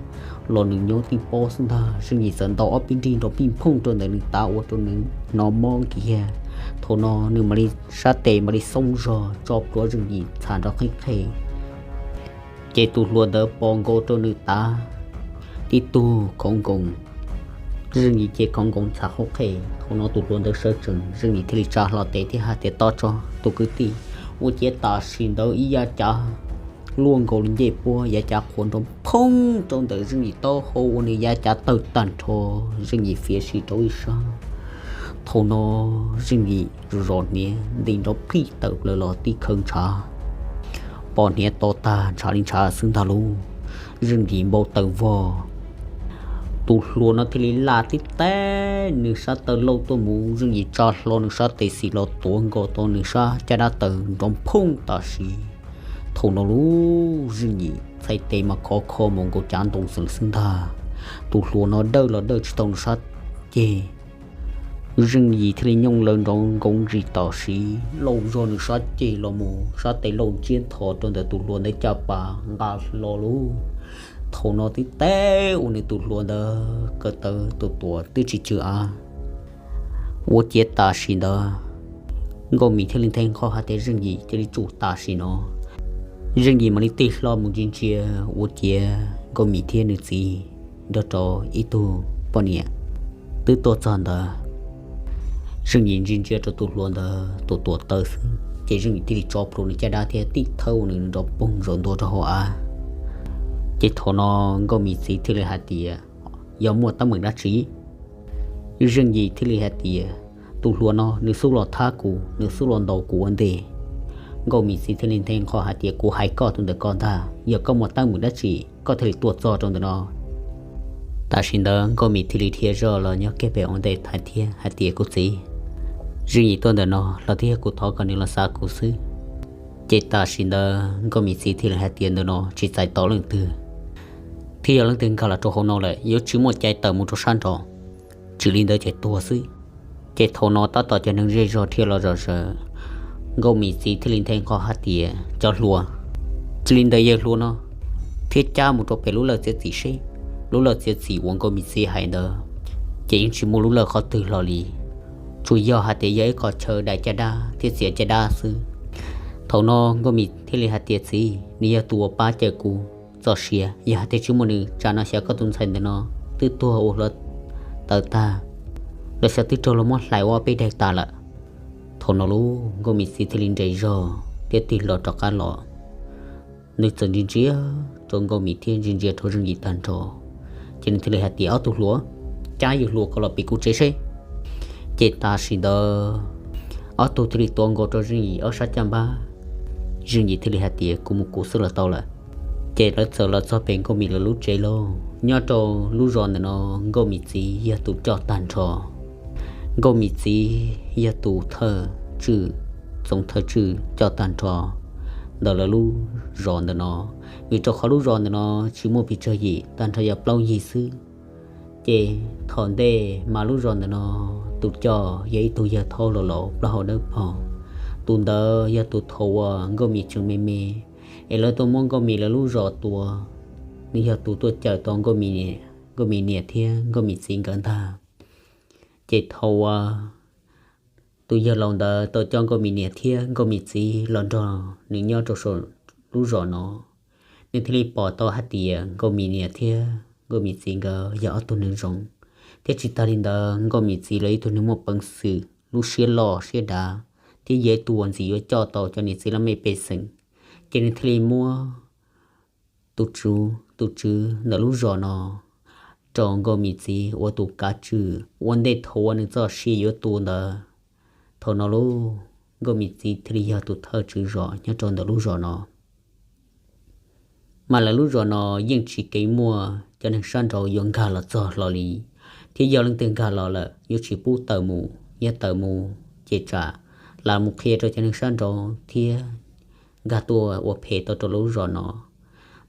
los nws nyob tib pob xwb ntag. Zeej Yim txawm ntaus ob peb nrig nrov pij phooj rau ntawm nws tav ua rau nws hnov mob kiag. Thaum no nws mam li sab tes mam li xoob zog tso plhuav Zeej Yim txham nrov qeeb qhe. Ces tus hluas ntawd pos nkaus rau nws tav tib tug khoov nkoos, Zeej Yim ces khoov nkoos txham qhov qhe. Thaum no tus hluas ntawd sawv tsees, Zeej Yim thiaj li tsa hlo tes thiab hais tias, tob tso tus kwv tij. Ua ciav tam sim ntawd ib yav cav luaj nkaus li ncej puab, yav cav qhuav nrov phooj rau ntawm Zeej Yim taub hau ua nws yav cav tawg tag nrho. Zeej Yim fiav si rau ib sab. Thaum no Zeej Yim zom hniav nti nrov phij tawm plaws los tib khawv ntshav, pom hniav to tag ntshav li ntshav xwb ntag lauj. Zeej Yim npau taws vog. Tus hluas no thiaj li laj tib teb nws sab taw lauj tuaj mus, Zeej Yim tsa hlo nws sab tes xis los tuav nkaus tau nws sab caj dab taws nrov phooj tam sim. Thaum no lauj, Zeej Yim txhais tes mas khov kho mus nkaus cav ntoo xwb ntag. Tus hluas no dawj los dawj tsis tau nws sab ceg. Zeej Yim thiaj li nyooj lawv nrov nkoov ntsis tam sim, lauj zog nws sab ceg los mus, sab tes lauj ntsiab nthos rau ntawm tus hluas ntawd caj pas nqa hlo lauj. Thaum no tib teb ua nws tus hluas ntawd ko taw tus tuam twb tsis tsw av. Ua ciav tam sim ntawd Nkauj Mim thiaj li nthe nqho hais tias Zeej Yim cia li tsum tam sim no. Zeej Yim mam li tig hlo mus ntsia ntsia, ua ciav Nkauj Mim thiab nws txiv nrog rau ib tug poj niam twb tuaj txog ntawd. Zeej Yim ntsia ntsia rau tus hluas ntawd tus tuam taw xwb, ces Zeej Yim thiaj li tso plhuav nws caj dab thiab tib thawb ua nws nrov poog zaum ntua rau hauv av. Ces thaum no Nkauj Mim txiv thiaj li hais tias, yog muaj teeb meem dab tsi? Zeej Yim thiaj li hais tias, tus hluas no nws xub los thab kuv, nws xub los ntaus kuv ua ntej. Nkauj Mim txiv thiaj li nthe nqho hais tias, kuv hais koj tus ntawm ko ntag, yog koj muaj teeb meem dab tsi koj thiaj li tuaj txog rau ntawm no. Tam sim ntawd Nkauj Mim thiaj li dhia zoj los nyob kiag pem ua ntej thaiv thiab hais tias, kuv txiv, Zeej Yim tuaj ntawm no los twb yog kuv thov kom nws los xav kuv xwb. Ces tam sim ntawd Nkauj Mim txiv thiaj li hais tias, ntawm no tsis txais tos leej twg, thiab yog leej twg nkag los rau hauv no lawm yuav tsis muaj cai tawm mus rau sab nraud. Tsis li ntawd ces tuag xwb. Ces thaum no tab tom cov neeg zej zog dhia los zom zaws, Nkauj Mim txiv thiaj li nthe nqho hais tias, cov hluas, tsis li ntawd yawg hluas no thiab cab mus rau pem lub lawj txiav txim seb. Lub lawj txiav txim uas Nkauj Mim txiv hais ntawd ces yeej tsis muaj lub lawj qhov twg hlo li. tsuas yog hais tias yog ib qho chaw daim caj dab thiab txiav caj dab xwb. Thaum no Nkauj Mim thiaj li hais tias, Txiv, nws yog tus uas pab cawm kuv txoj sia, yog hais tias tsis muaj nws tsam no xyov koj tus ntxhais ntawm no twb tuag ua hluav taws tag, los xyov twb raug luag muab hlais ua ob peb daim tas lawm. Thaum no lub Nkauj Mim txiv thiaj li nres zog thiab tig hlo rov qab los. Nws txawm ntsia ntsia rau Nkauj Mim thiab ntsia ntsia rau Zeej Yim tag nrho, ces nws thiaj li hais tias, Ob tug hluas, cab yus hluas ko los pem kuv tsev seb. Ces tam sim ntawd ob tug thiaj li tuav nkaus rau Zeej Yim ob sab caj npab. Zeej Yim thiaj li hais tias, Kuv mus kuv xwb los tau lawm. Ces lawv txawm los txog pem Nkauj Mim lawv lub tsev lauj. Nyob rau lub zos ntawm no, Nkauj Mim txiv yog tus coj tag nrho. Nkauj Mim txiv yog tus thawj tswj, txoov thawj tswj coj tag nrho ntawm lawv lub zos ntawm no, vim rau qhov lub zos ntawm no tsis muaj pes tsawg yim, tag nrho yog plaub yig xwb. Ces thaum ntej mas lub zos ntawm no tus coj yog ib tug yawg thaub laus laus plaub hau dawb paug. Tus ntawd yog tus thaum uas Nkauj Mim tseem me me, es lawv tuaj muab Nkauj Mim lawv lub zos tua, nws yog tus tuaj cawm tau Nkauj Mim niam, Nkauj Mim niam thiab Nkauj Mim txiv nkawd ntag. Ces thaum uas tus yawg laus ntawd tau coj Nkauj Mim niam thiab Nkauj Mim txiv los nrog nws nyob rau saum lub zos no, nws thiaj li pom tau hais tias Nkauj Mim niam thiab Nkauj Mim txiv nkawd yog ob tug neeg zoo, thiab tsis tas li ntawd Nkauj Mim txiv los ib tug neeg muaj peev xwm, lub siab loj siab dav, thiab yog ib tug uas ntxim yuav coj tau cov niam txiv laj mej pej xeem. Ces nws thiaj li muab tus tswv, tus tswv ntawm lub zos no rau Nkauj Mim txiv ua tus kav tswj ua ntej thaum uas nws txoj sia yuav tu ntawd. Thaum no lauj, Nkauj Mim txiv thiaj li yog tus thawj tswv zos nyob rau ntawm lub zos no. Mas lawv lub zos no yeej tsis keev muaj cov neeg sab nraud yuav nkag los txog hlo li, thiab yog leej twg nkag los lawm yuav tsis pub tawm mus, yog tawm mus ces tsam lam mus qhia rau cov neeg sab nraud thiab nkag tuaj ua phem tau rau lub zos no.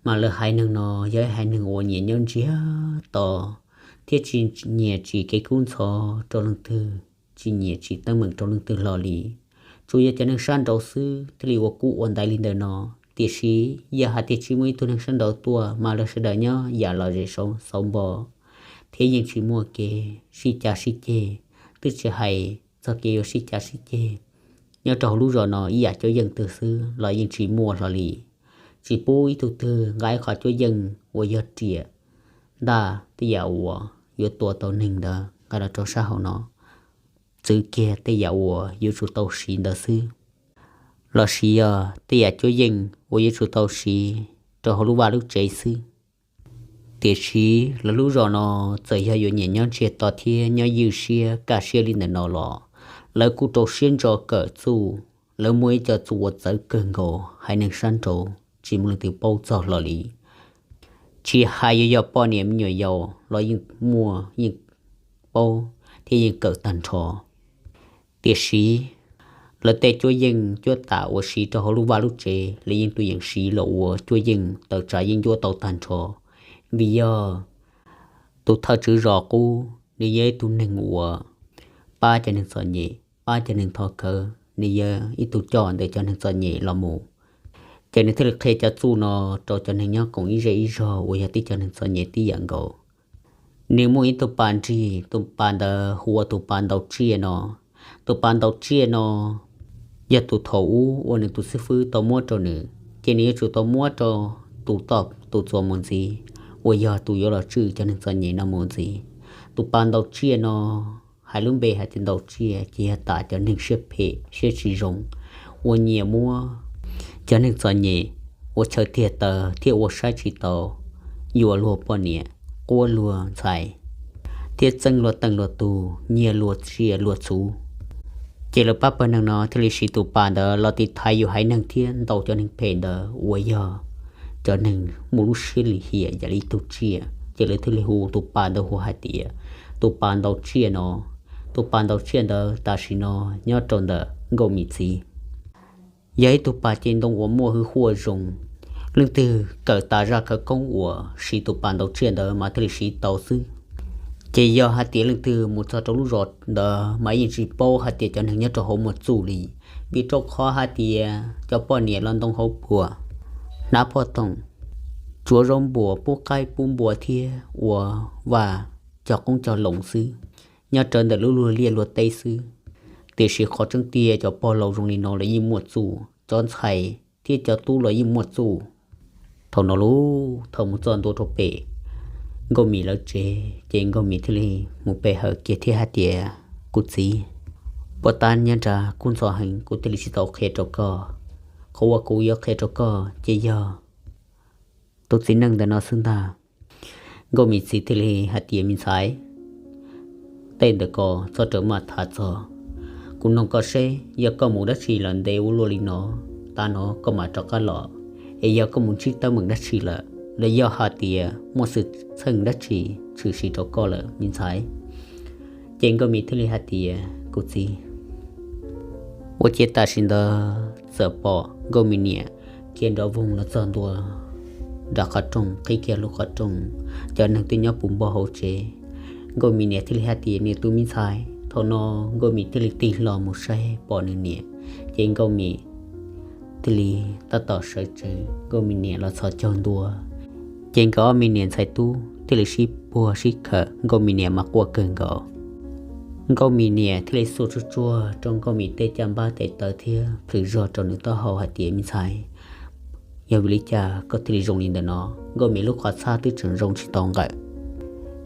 Mas lawv haiv neeg no yog ib haiv neeg uas nyiam nyob ntsiag to, thiab tsis nyiam tsim kev kub ntxhov rau leej twg, tsis nyiam tsim teeb meem rau leej twg hlo li. Tsuas yog cov neeg sab nraud xwb thiaj li ua kub ua ntaiv li ntawm no. Tiam sis yog hais tias tsis muaj ib tug neeg sab nraud tuaj mas lawv sawv daws nyob yam lom zem xauv npo, thiab yeej tsis muaj kev sib cav sib ceg, twb tsis hais txog kev yuav sib cav sib ceg. Nyob rau hauv lub zos no ib yam cuab yeej twg xwb los yeej tsis muaj hlo li. Tsis pub ib tug twg nqa ib qho cuab yeej uas yog riam ntaj tej yam uas yuav tua tau neeg ntawd nqa los rau sab hauv no, txwv kiag tej yam uas yuav tsum tau siv ntawd xwb, los sis yog tej yam cuab yeej uas yuav tsum tau siv rau hauv lub vaj lub tsev xwb. Tiam sis lawv lub zos no txawm yog yuav nyiam nyob ntsiag to thiab nyob ywj siab kaj siab li ntawm no los, lawv kuj rau siab ntso kawm txuj. Lawv muaj ib co txuj uas txawv kawg nkaus, haiv neeg sab nraud tsis muaj leej twg paub txog hlo li. Tsis hais yuav yog poj niam me nyuam yaus los yeej muaj, yeej paub thiab yeej kawm tag nrho. Tiam sis lawv tej cuab yeej cuab tam uas siv rau hauv lub vaj lub tsev, lawv yeej tus yeem siv los ua cuab yeej tawm tsam yeej cuab tau tag nrho. Vim yog tus thawj tswv zos qub nws yog ib tug neeg uas pab cov neeg txom nyem, pab cov neeg thov khawv, nws yog ib tug coj ntawm cov neeg txom nyem los mus. Ces nws thiaj li qhia cov txuj no rau cov neeg nyob koom ib zej ib zog uas yog tib cov neeg txom nyem tib yam nkaus. Nws muaj ib tug pas nrig, tus pas ntawd hu ua tus pas ntaus tsiaj no. Tus pas ntaus tsiaj no yog tus thaum ub uas nws tus xib fwb tau muab rau nws, ces nws yuav tsum tau muab rau tus toj tus txuas mus ntxiv, uas yog tus yuav los tswj cov neeg txom nyem no mus ntxiv. Tus pas ntaus tsiaj no, hais lub npe hais tias ntaus tsiaj ces yog tam cov neeg siab phem siab tsis zoo, uas nyiam muab cov neeg txom nyem ua chaw tiag taw thiab ua saib tsis taus, yuam luag poj niam, quab luag ntxhais, thiab txeeb luag teej luag tug, nyiag luag tsiaj luag txhu. Ces lawv pab pawg neeg no thiaj li siv tus pas ntawd los tiv thaiv yus haiv neeg thiab ntaus cov neeg phem ntawd uas yog cov neeg muaj lub siab lim hiam yam li ib tug tsiaj. Ces lawv thiaj li hu tus pas ntawd hu hais tias tus pas ntaus tsiaj no. Tus pas ntaus tsiaj ntawd tam sim no nyob rau ntawm Nkauj Mim txiv, yog ib tug pas cev ntoo uas muaj hwj huaj zoo. Leej twg kawm tas zaj khawv koob uas siv tus pas ntaus tsiaj ntawd mas thiaj li siv tau xwb. Ces yog hais tias leej twg mus txog rau lub zos ntawd mas yeej tsis paub hais tias cov neeg nyob rau hauv muaj txuj li, vim rau qhov hais tias cov poj niam los ntoo hauv puas, hnav phoj toom, tsuav zaub npuas, pub qaib pub npua thiab ua vaj cog qoob cog loo xwb, nyob rawv ntawm lub luag liaj luag teb xwb. Tiam sis qhov tseeb tiag cov pog laus zoo li no los yeej muaj txuj, cov ntxhais thiab cov tub los yeej muaj txuj. Thaum no lub thaum mus txog ntua rau pem Nkauj Mim lawv tsev, ces Nkauj Mim thiaj li mus pe hawm kiag thiab hais tias, Kuv txiv, puas tab nyob nrad kub ntxhov heev, kuv thiaj li tsis tau qhia rau koj. Qhov uas kuv yuav qhia rau koj ces yog tus txiv neej ntawm no xwb ntag. Nkauj Mim txiv thiaj li hais tias, Me ntxhais, tej ntawm ko txhob rawm maj tham txog. Kuv nug koj seb yog koj mus dab tsi lawm ntev ua luaj li no, tav no koj mam rov qab los, es yog koj mus ntsib teeb meem dab tsi lawm, los yog hais tias muaj xwm txheej dab tsi tshwm sim rau koj lawm me ntxhais? Ces Nkauj Mim thiaj li hais tias, Kuv txiv, ua ciav tam sim ntawd txawm pom Nkauj Mim niam khiav nrov voog los txog ntua nram qhov rooj, qhib kiag lub qhov rooj, cov neeg twb nyob puv npo hauv tsev. Nkauj Mim niam thiaj li hais tias, Niam, tus me ntxhais. Thaum no Nkauj Mim thiaj li tig hlo mus saib pom nws niam, ces Nkauj Mim thiaj li tab tom sawv tsees, Nkauj Mim niam los txhos caug ntua. Ces nkawd ob me niam ntxhais tub thiaj li sib puag sib khawm, Nkauj Mim niam mas quaj kawg nkaus. Nkauj Mim niam thiaj li xuas tsuag tsuag rau Nkauj Mim tej caj npab tes taw thiab plhws zog rau nws taub hau hais tias, Me ntxhais, yog vim li cas koj thiaj li zoo li ntawm no? Nkauj Mim lub qhov txhab twb tseem zoo tsis tau nqawm.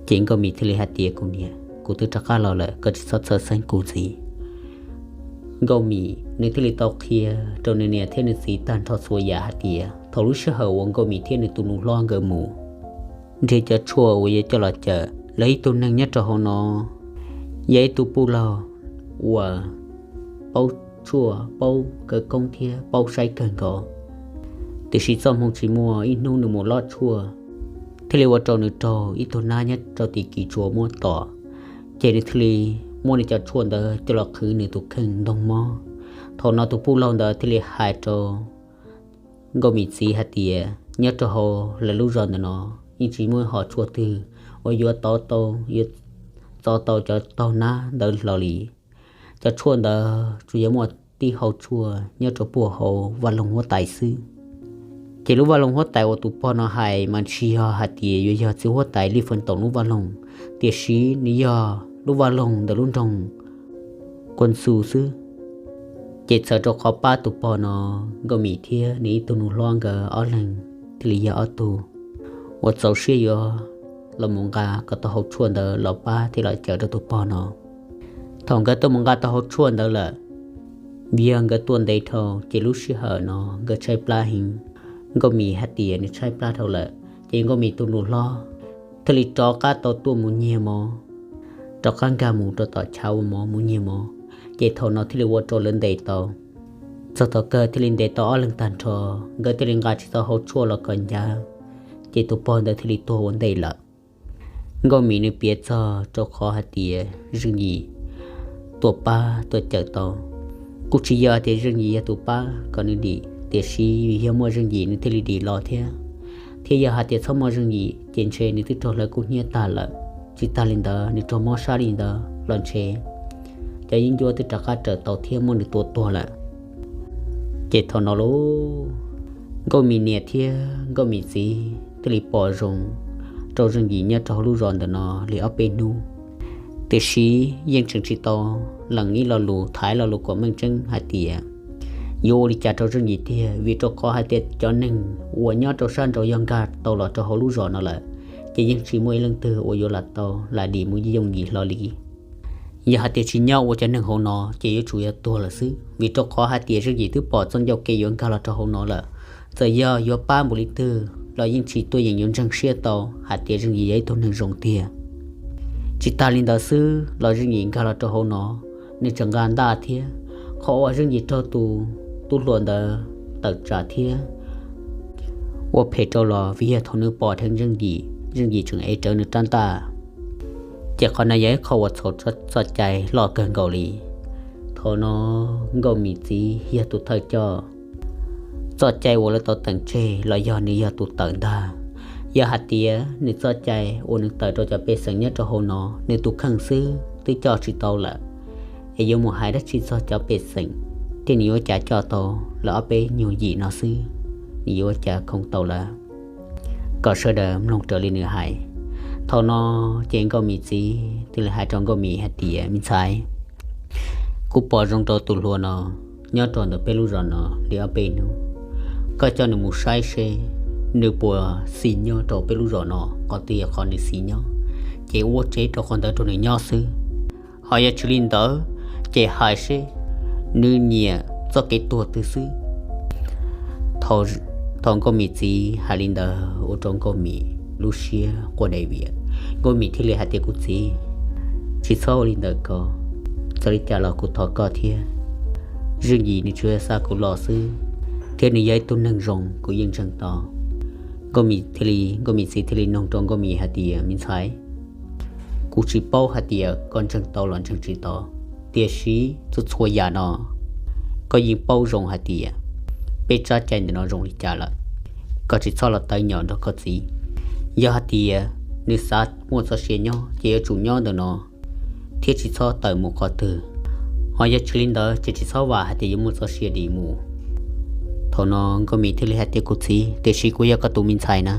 Ces Nkauj Mim thiaj li hais tias, Kuv niam, kuv twb rov qab los lawm, koj tsis txhob txhawj xeeb kuv ntxiv. Nkauj Mim nws thiaj li tau qhia rau nws niam thiab nws txiv tag nrho txhua yam hais tias thaum lub sij hawm uas Nkauj Mim thiab nws tus nus hlob nkawd mus nrhiav cov tshuaj uas yuav coj los cawm, lawv ib tug neeg nyob rau hauv no yog ib tug pub laug uas paub tshuaj, paub khawv koob thiab paub saib kawg nkaus. Tiam sis txoj hmoo tsis muaj, ib hnub nws mus lob tshuaj thiaj li ua rau nws raug ib tug nab nyob rau tim kis tsuas muab tom, ces nws thiaj li muab nws cov tshuaj ntawd coj los qhwv nws tus kheej ntog mob. Thaum no tus pub laug ntawd thiaj li hais rau Nkauj Mim txiv hais tias nyob rau hauv lawv lub zos ntawm no yeej tsis muaj ib hom tshuaj twg uas yuav txov tau, yuav txov tau cov taug nab ntawd hlo li. Cov tshuaj ntawd tsuas yog muaj tib hau tshuaj nyob rau puag hauv vaj loog huab tais xwb. Ces lub vaj loog huab tais uas tus pog no hais mas tsis yog hais tias yuav yog txiv huab tais Lij Feej Toom lub vaj loog, tiam sis nws yog lub vaj loog ntawm lub nroog Kuaj Ntxu xwb. Ces txhawm rau qhov pab tus pog no, Nkauj Mim thiab nws ib tug nus hlob nkawd ob leeg thiaj li yog ob tug uas txaus siab yuav los mus nqa kom tau hau tshuaj ntawd los pab thiab los cawm rau tus pog no. Thaum nkawd tuaj mus nqa tau hau tshuaj ntawd lawm, vim yog nkawd tuaj ntev dhau ces lub sij hawm no nkawd tshaib plab heev. Nkauj Mim hais tias nws tshaib plab dhau lawm, ces Nkauj Mim tus nus hlob thiaj li rov qab tau tuaj mus nyiag mov, rov qab nkag mus rau tom chav ua mov mus nyiag mov. Ces thaum no thiaj li ua rau lawv ntes tau. Txog thaum kawg thiaj li ntes tau ob leeg tag nrho, nkawd thiaj li nqa tsis tau hau tshuaj los kom ncav, ces tus pog ntawd thiaj li tuag ua ntej lawm. Nkauj Mim nws piav txog rau qhov hais tias Zeej Yim tuaj pab tuaj cawm tau. Kuj tsis yog hais tias Zeej Yim yog tus pab kom nws dim, tiam sis yog muaj Zeej Yim nws thiaj li dim los thiab. Thiab yog hais tias txhob muaj Zeej Yim ces ntshe nws twb raug hlawv kub hnyiab tag lawm. Tsis tag li ntawd nws raug mob sab li ntawd los ntshe cov yeeb ncuab twb rov qab raws tau thiab muab nws tua tuag lawm. Ces thaum no lauj, Nkauj Mim niam thiab Nkauj Mim txiv thiaj li pom zoo rau Zeej Yim nyob rau hauv lub zos ntawm no li ob peb hnub. Tiam sis yeej tseem tsis tau lees ib lo lus, tham ib lo lus kom meej tseeb hais tias yuav ua li cas rau Zeej Yim tiag, vim rau qhov hais tias cov neeg uas nyob rau sab nraud yog nkag tau los rau hauv lub zos no lawm, ces yeej tsis muaj ib leej twg uas yuav lam tau lam dim mus yooj yim hlo li. Yog hais tias tsis nyob ua cov neeg hauv no ces yuav tsum yuav tuag lawm xwb, vim rau qhov hais tias Zeej Yim twb pom txoj ncauj ke yuav nkag los rau hauv no lawm. Txawm yog yuav pab npaum li twg los yeej tsis tuaj yeem yuav ntseeg siab tau hais tias Zeej Yim yog ib tug neeg zoo tiag. Tsis tas li ntawd xwb los Zeej Yim nkag los rau hauv no, nws tseem nqa ntaj thiab. Qhov uas Zeej Yim raug tus tub hluas ntawd tawm tsam thiab ua phem rau los vim yog thaum nws pom dheev Zeej Yim, Zeej Yim tseem ev rawv nws rab ntaj. Ces qhov no yog ib qho uas txhaum txoj cai loj kawg nkaus li. Thaum no Nkauj Mim txiv yog tus thawj coj. Txoj cai uas lawv tau teem tseg los yog nws yog tus tawm ntag. Yog hais tias nws txoj cai uas nws tawm rau cov pej xeem nyob rau hauv no, nws tus kheej xwb twb coj tsis tau lawm, es yuav mus hais dab tsi txog cov pej xeem, thiab nws yuav cas coj tau lawv ob peb nyuag yim no xwb, nws yuav ua cas khoom tau lawv. Kom sawv daws mloog raws li nws hais. Thaum no ces Nkauj Mim txiv thiaj li hais rau Nkauj Mim hais tias, Me ntxhais, Kuv pom zoo rau tus hluas no nyob rau ntawm peb lub zos no li ob peb hnub. Koj coj nws mus saib seb nws puas xis nyob rau peb lub zos no, qhov twg yog qhov nws xis nyob, ces ua tsev rau qhov ntawd rau nws nyob xwb. Ho yog tsis li ntawd, ces hais seb nws nyiam txoj kev tuag twg xwb. Thaum Nkauj Mim txiv hais li ntawd ua rau Nkauj Mim lub siab quaj dai vias. Nkauj Mim thiaj li hais tias, Kuv txiv, tsis txhob ua li ntawd ko. Txawm li cas los kuv thov koj thiab. Zeej Yim nws tsuas xa kuv los xwb, thiab nws yog ib tug neeg zoo kuv yeej ntseeg tau. Nkauj Mim thiaj li, Nkauj Mim txiv thiaj li nug rau Nkauj Mim hais tias, Me ntxhais, kuv tsis paub hais tias koj ntseeg tau los ntseeg tsis tau, tiam sis txhua txhua yam no koj yeej paub zoo hais tias peb tsab cai ntawm no zoo li cas lawm. Koj tsis txhob los tawv nyom nrog koj txiv. Yog hais tias nws xav muaj txoj sia nyob ces yuav tsum nyob ntawm no thiab tsis txhob tawm mus qhov twg. Ho yog tsis li ntawd ces tsis txhob vam hais tias yuav muaj txoj sia dim mus. Thaum no Nkauj Mim thiaj li hais tias, Kuv txiv, tiam sis kuv yog koj tus me ntxhais na.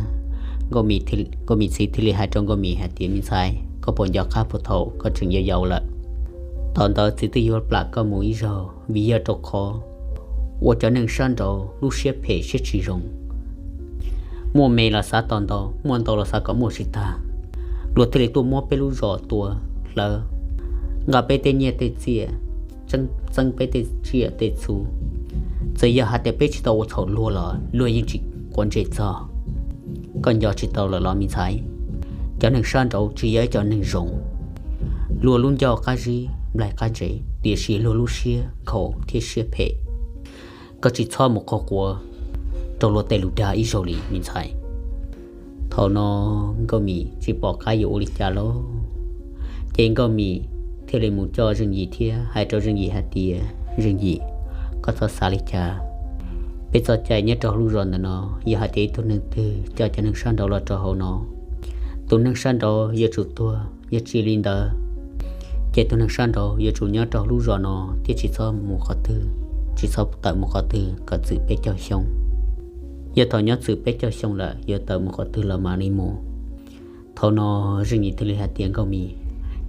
Nkauj Mim txiv thiaj li hais rau Nkauj Mim hais tias, Me ntxhais, koj puas nco qab puag thaum koj tseem yau yau lawm, thaum ntawd txiv twb yuav plam koj mus ib zaug vim yog rau qhov uas cov neeg sab nraud lub siab phem siab tsis zoo, muaj me los xav tau ntau, muaj ntau los xav kom muaj tsis tag. Luag thiaj li tuaj muab peb lub zos tua hlawv, nqa peb tej nyiaj tej txiaj, txeeb peb tej tsiaj tej txhu. Txawm yog hais tias peb tsis tau ua txhaum luag los luag yeej tsis quav ntsej txog. Koj nco tsis tau lawm los me ntxhais? Cov neeg sab nraud tsis yog ib cov neeg zoo. Luag lub ncauj qab zib nplaig qab ntse, tiam sis luag lub siab nkhaus thiab siab phem. Koj tsis txhob mus qhuas quav rau luag tej lus dag ib zaug li me ntxhais. Thaum no Nkauj Mim tsis pom qab yuav ua li cas lauj, ces Nkauj Mim thiaj li mus coj Zeej Yim thiab hais rau Zeej Yim hais tias, Zeej Yim, koj txhob xav li cas. Peb txoj cai nyob rau lub zos ntawm no, yog hais tias ib tug neeg twg coj cov neeg sab nraud los rau hauv no, tus neeg sab nraud yuav tsum tuag, yog tsis li ntawd ces tus neeg sab nraud yuav tsum nyob rau lub zos no thiab tsis txhob mus qhov twg, tsis txhob tawm mus qhov twg kom txwm peb caug xyoo. Yog thaum nyob txwm peb caug xyoo lawm yuav tawm mus qhov twg los mam li mus. Thaum no Zeej Yim thiaj li hais tias, Nkauj Mim,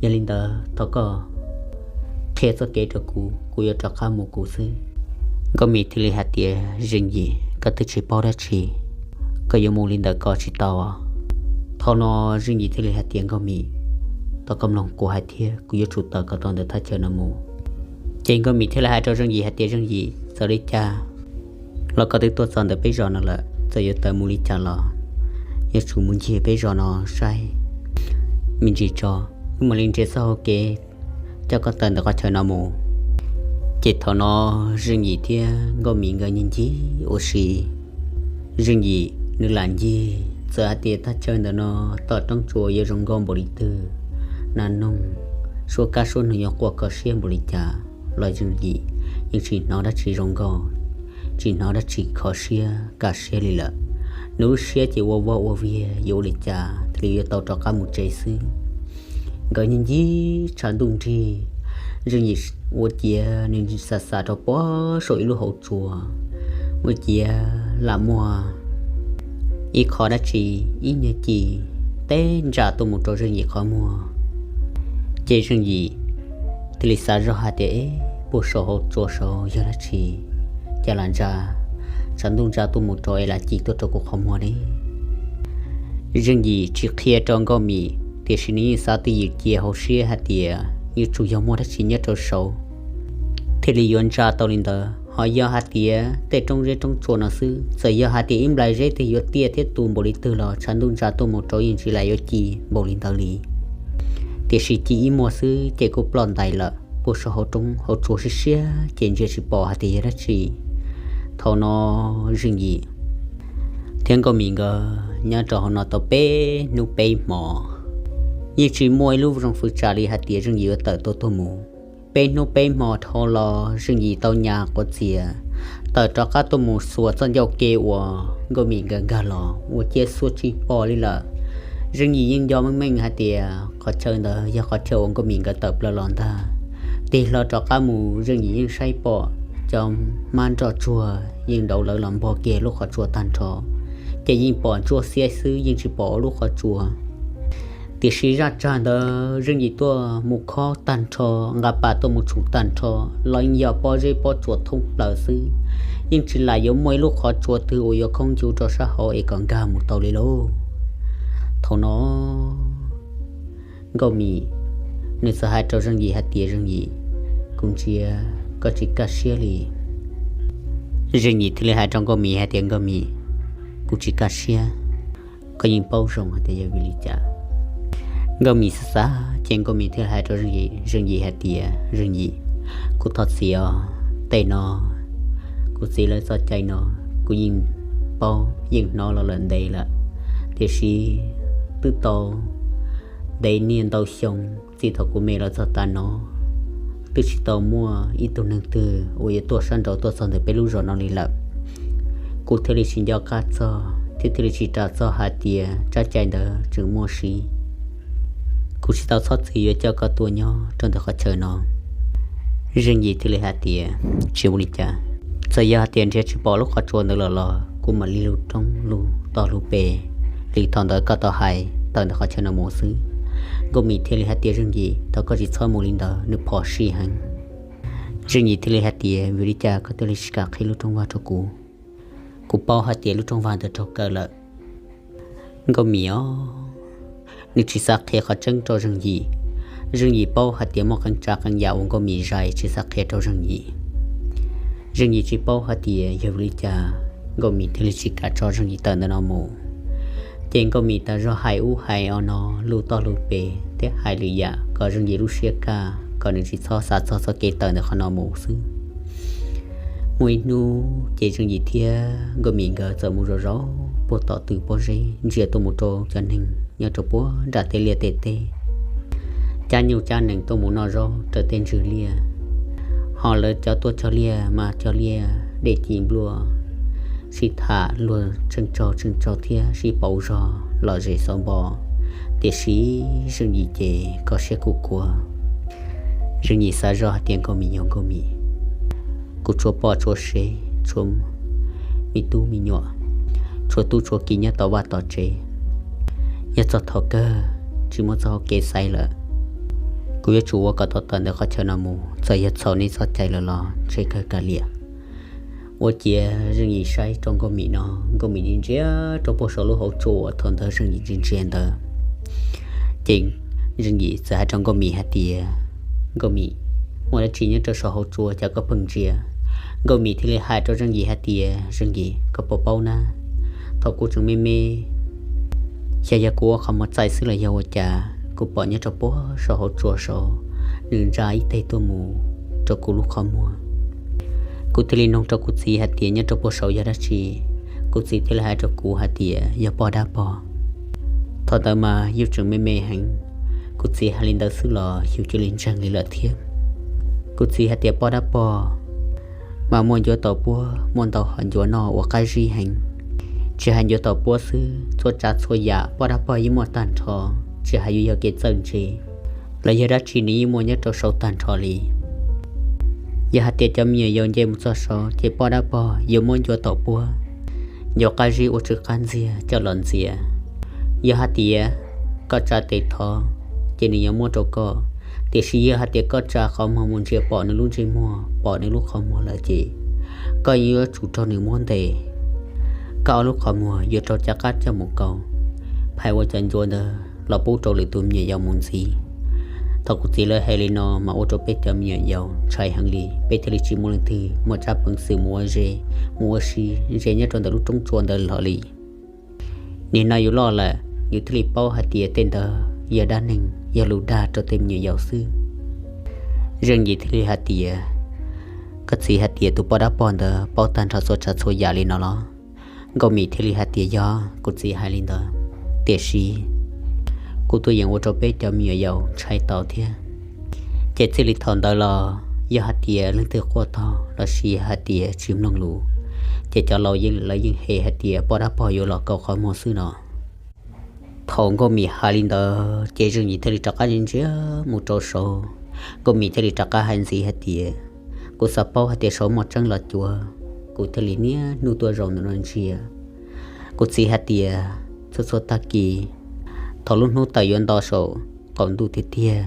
yog li ntawd thov koj qhia txoj kev rau kuv, kuv yuav rov qab mus kuv xwb. Nkauj Mim thiaj li hais tias, Zeej Yim, koj twb tsis paub dab tsi, koj yuav mus li ntawd koj tsis tau. Thaum no Zeej Yim thiaj li hais tias, Nkauj Mim, thov koj mloog kuv hais thiab, kuv yuav tsum tawm kom tau ntawm thaj chaw no mus. Ces Nkauj Mim thiaj li hais rau Zeej Yim hais tias, Zeej Yim, txawm li cas los koj twb tuaj txog ntawm peb zos no lawm, txawm yuav tawm mus li cas los yuav tsum mus ncig peb zos no saib me ntsis tso, wb mam li nrhiav txoj hau kev coj koj tawm ntawm qhov chaw no mus. Ces thaum no Zeej Yim thiab Nkauj Mim nkawd ncig ncig ua si. Zeej Yim nws lam ncig, txawm hais tias thaj chaw ntawm no tom roob tsua yuav zoo nkauj npaum li twg, nas noog, suab kab suab noog yuav quaj kho siab npaum li cas los Zeej Yim yeej tsis hnov dab tsi zoo nkauj, tsis hnov dab tsi kho siab kaj siab li lawm. Nws lub siab ces ua vog ua viag yuav ua li cas thiaj li yuav tau rov qab mus tsev xwb. Nkawd ncig ncig tshav ntuj nrig, Zeej Yim ua ciav nws xam xam rau pem saum ib lub hauv tsua, ua ciav lam muaj ib qho dab tsi, ib niag ci teb ntsa tuaj mus rau Zeej Yim qhov muag. Ces Zeej Yim thiaj li xav zoj hais tias, Eb, puag saum hauv tsua saud yog dab tsi, cas lam ntsa, tshav ntuj ntsa tuaj mus rau es lam ci tuaj rau kuv qhov muag ne? Zeej Yim tsis qhia rau Nkauj Mim, tiam sis nws yeej xav twj ywm cia hauv siab hais tias yuav tsum yog muaj dab tsi nyob rau saud thiaj li yuav ntsa tau li ntawd. Ho yog hais tias tej roob zeb roob tsua no xwb, txawm yog hais tias ib nplais zeb twg yuav tiaj thiab tu npaum li twg los tshav ntuj ntsa tuaj mus rau yeej tsis lam yuav ci npaum li ntawd li. Tiam sis ci ib muag xwb ces kuj ploj ntais lawm, puag saum hauv roob hauv tsua siab siab ces ntsia tsis pom hais tias yog dab tsi. Thaum no Zeej Yim thiab Nkauj Mim nkawd nyob rau hauv no tau peb hnub peb hmo, yeej tsis muaj ib lub zoo fwv tsam li hais tias Zeej Yim yuav tawm tuaj tuaj mus. Peb hnub peb hmo dhau los Zeej Yim tau nyas quav txias, tawm rov qab tuaj mus xuas txoj ncauj ke uas Nkauj Mim nkawd nkag los ua ciav xuas tsis pom li lawm. Zeej Yim yeej nco meej meej hais tias qhov chaw ntawd yog qhov chaw uas Nkauj Mim nkawd tawm plaws los ntag. Tig hlo rov qab mus Zeej Yim yeej saib pom cov hmab nroj tsuag yeej nrauv lawv los npog kiag lub qhov tsua tag nrho, ces yeej pom ntsuab xiab xwb yeej tsis pom ua lub qhov tsua. Tiam sis zaj tsag ntawd Zeej Yim tuaj mus khob tag nrho, nqa pas tuaj mus tshum tag nrho los yeej yog pob zeb pob tsuas thoob plaws xwb, yeej tsis lam yuav muaj ib lub qhov tsua twg uas yuav khoob ncuv rau sab hauv es kom nkag mus tau li lauj. Thaum no Nkauj Mim nws txawm hais rau Zeej Yim hais tias, Zeej Yim, kuv ntsia koj tsis kaj siab li. Zeej Yim thiaj li hais rau Nkauj Mim hais tias, Nkauj Mim, kuv tsis kaj siab, koj yeej paub zoo hais tias yog vim li cas. Nkauj Mim xav xav ces Nkauj Mim thiaj hais rau Zeej Yim, Zeej Yim hais tias, Zeej Yim, kuv thov txim os, tej no kuv txiv lawv txoj cai no kuv yeej paub yeej hnov los lawm ntev lawm, tiam sis twb tau ntev niaj ntau xyoo txij thaum kuv me los txog tav no twb tsis tau muaj ib tug neeg twg uas yuav tuaj sab nraud tuaj txog ntawm peb lub zos no li lawm. Kuv thiaj li tsis nco qab txog thiab thiaj li tsis ras txog hais tias tsab cai ntawd tseem muaj siv. Kuv tsis tau txhob txwm yuav coj koj tuaj nyob rau ntawm qhov chaw no. Zeej Yim thiaj li hais tias, Tsis ua li cas, txawm yog hais tias nrhiav tsis pom lub qhov tsua ntawd lawm los kuv mam li lug roob lug toj lug pes li thaum ntawd koj tau hais tawm ntawm qhov chaw no mus xwb. Nkauj Mim thiaj li hais tias, Zeej Yim, thov koj tsis txhob mus li ntawd, nws phom sij heev. Zeej Yim thiaj li hais tias, Vim li cas koj thiaj li tsis kam qhib lub rooj vag rau kuv? Kuv paub hais tias lub rooj vag ntawd raug kaw lawm. Nkauj Mim os, nws tsis xav qhia qhov tseeb rau Zeej Yim. Zeej Yim paub hais tias muaj qee tsav qee yam uas Nkauj Mim zais tsis xav qhia rau Zeej Yim. Zeej Yim tsis paub hais tias yog vim li cas Nkauj Mim thiaj li tsis kam tso Zeej Yim tawm ntawm no mus. Ces Nkauj Mim tas zog hais ub hais o no, lug toj lug pes thiab hais lwm yam kom Zeej Yim lub siab kaj, kom nws tsis txhob xav txog txoj kev tawm ntawm qhov no mus xwb. Muaj ib hnub ces Zeej Yim thiab Nkauj Mim nkawd txawm mus zov zov puag tom tw pob zeb ntsia tuaj mus rau cov neeg nyob rau puag nram tej liaj tej teb, cab nyuj cab nees tuaj mus noj zaub raws tej ntsws liaj. Ho lawv cov tuaj cog liaj mas cog liaj dej ci npluaj, sib tham luag tsheej tsaug tsheej tsaug thiab sib pauv zog lom zem xauv npo. Tiam sis Zeej Yim ces kho siab kuj kua. Zeej Yim xav zoj hais tias Nkauj Mim yog Nkauj Mim, kuv tshuav poj tshuav sev, tshuav me tub me nyuam, tshuav tub tshuav ki nyob tom vaj tom tsev. Yog txog thaum kawg tsis muaj txoj hau kev xaiv lawm, kuv yuav tsum ua kom tau tawm ntawm qhov chaw no mus, txawm yog txhaum nej txoj cai lawm los ntshe kawg kav liam. Ua ciav Zeej Yim saib rau Nkauj Mim no, Nkauj Mim ntsia ntsia rau puag saum lub hauv tsua uas thaum ntawd Zeej Yim ntsia ntsia ntawd. Ces Zeej Yim txawm hais rau Nkauj Mim hais tias, Nkauj Mim, muaj dab tsi nyob rau saum hauv tsua cas koj pheej ntsia? Nkauj Mim thiaj li hais rau Zeej Yim hais tias, Zeej Yim, koj puas paub na, thaum kuv tseem me me, xyov yog kuv ua qhov muag txaij xwb los yog ua cas, kuv pom nyob rau puag saum hauv tsua saud, nws ntsa ib teg tuaj mus rau kuv lub qhov muag. Kuv thiaj li noog rau kuv txiv hais tias nyob rau puag saud yog dab tsi. Kuv txiv thiaj li hais rau kuv hais tias yog poj dab pog. Thaum ntawd mas yus tseem me me heev, kuv txiv hais li ntawd xwb los yus cia li ntseeg li lawm thiab. Kuv txiv hais tias poj dab pog mas muaj ncuav taus puab, muaj ntau hom ncuav noj uas qab zib heev. Tsis hais ncuav taus puab xwb, txhua tsav txhua yam poj dab pog yeej muaj tag nrho, tsis hais yuav yog kev txawj ntse los yog dab tsi nws yeej muaj nyob rau saud tag nrho li. Yog hais tias cov me nyuam yaus nce mus txog saud ces poj dab pog yuav muab ncuav taus puab, ncuav qab zib ua tsw qab ntxiag coj los ntxias. Yog hais tias koj tsa tes thov ces nws yuav muab rau koj, tiam sis yog hais tias koj tsa qhov muag mus ntsia pom nws lub ntsej muag pom nws lub qhov muag lawm ces koj yuav tsum raug nws muab ntes. Koj ob lub qhov muag yuav raug cov qab coj mus kaus, phais ua cov ncuav ntawd los pub rau lwm tus me nyuam yaus mus ntxiv. Thaum kuv txiv lawv hais li no mas ua rau peb cov me nyuam yaus ntshai heev li, peb thiaj li tsis muaj leej twg muaj tsab peev xwm mus ua ze, mus ua si ze nyob rau ntawm lub roob tsua ntawd hlo li. Nim no yus loj lawm yus thiaj li paub hais tias tej ntawd yog dab neeg, yog lus dag rau tej me nyuam yaus xwb. Zeej Yim thiaj li hais tias, koj txiv hais tias tus poj dab pog ntawd paub tag nrho txhua tsav txhua yam li no los? Nkauj Mim thiaj li hais tias yog, kuv txiv hais li ntawd, tiam sis kuv tuaj yeem ua rau peb cov me nyuam yaus ntshai tau thiab. Ces txij li thaum ntawd los yog hais tias leej twg quaj tog los sis hais tias tsis mloog lus, ces cov laus yeej lawv yeej hem hais tias poj dab pog yuav los kaus qhov muag xwb no. Thaum Nkauj Mim hais li ntawd ces Zeej Yim thiaj li rov qab ntsia mus rau saud. Nkauj Mim thiaj li rov qab hais ntxiv hais tias, kuv xav paub hais tias saud muaj tseeb los cuav, kuv thiaj li niaj hnub tuaj zaum ntawm no ntsia. Kuv txiv hais tias txhua txhua tag kis Thaum lub hnub tawm yuav nto saum qaum ntuj tiag tiag,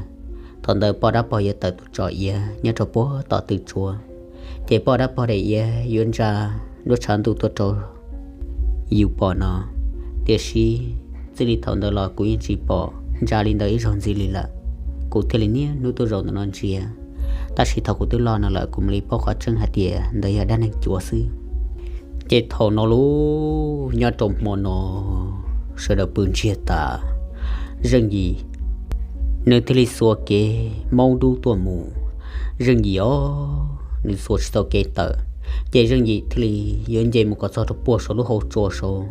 thaum ntawd poj dab pog yuav tawm tuaj tso iav nyob rau puag tom tw tsua, ces poj dab pog daim iav yuav ntsa nruab tshav ntuj tuaj rau yus pom no. Tiam sis txij li thaum ntawd los kuv yeej tsis pom ntsa li ntawd ib zaug ntxiv li lawm. Kuv thiaj li niaj hnub tuaj zaum ntawm no ntsia, tab sis thaum kuv twb loj no lawm kuv mam li paub qhov tseeb hais tias ntawd yog dab neeg cuav xwb. Ces thaum no lauj, nyob rau hmo no sawv daws pw ntsiag tas, Zeej Yim nws thiaj li xuas kev maub dub tuaj mus. Zeej Yim os, nws xuas tsis tau kev tawm, ces Zeej Yim thiaj li yuav nce mus kom txog rau puag saum lub hauv tsua saud,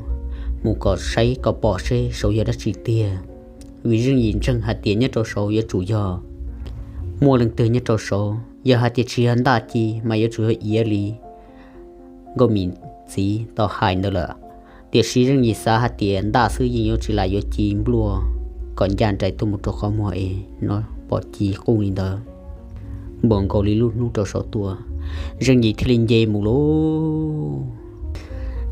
mus kom saib kom pom seb saud yog dab tsi tiag. Vim Zeej Yim ntseeg hais tias nyob rau saud yuav tsum yog muaj leej twg nyob rau saud, yog hais tias tsis yog ntaj ci mas yuav tsum yog iav li Nkauj Mim txiv tau hais ntawd lawm. Tiam sis Zeej Yim xav hais tias ntaj xwb yeej yuav tsis lam yuav ci npluaj kom ncaj nraim tuaj mus rau qhov muag es no pom ci quj li ntawd npaum nkaus li lub hnub rau saud tuaj. Zeej Yim thiaj li nce mus lauj.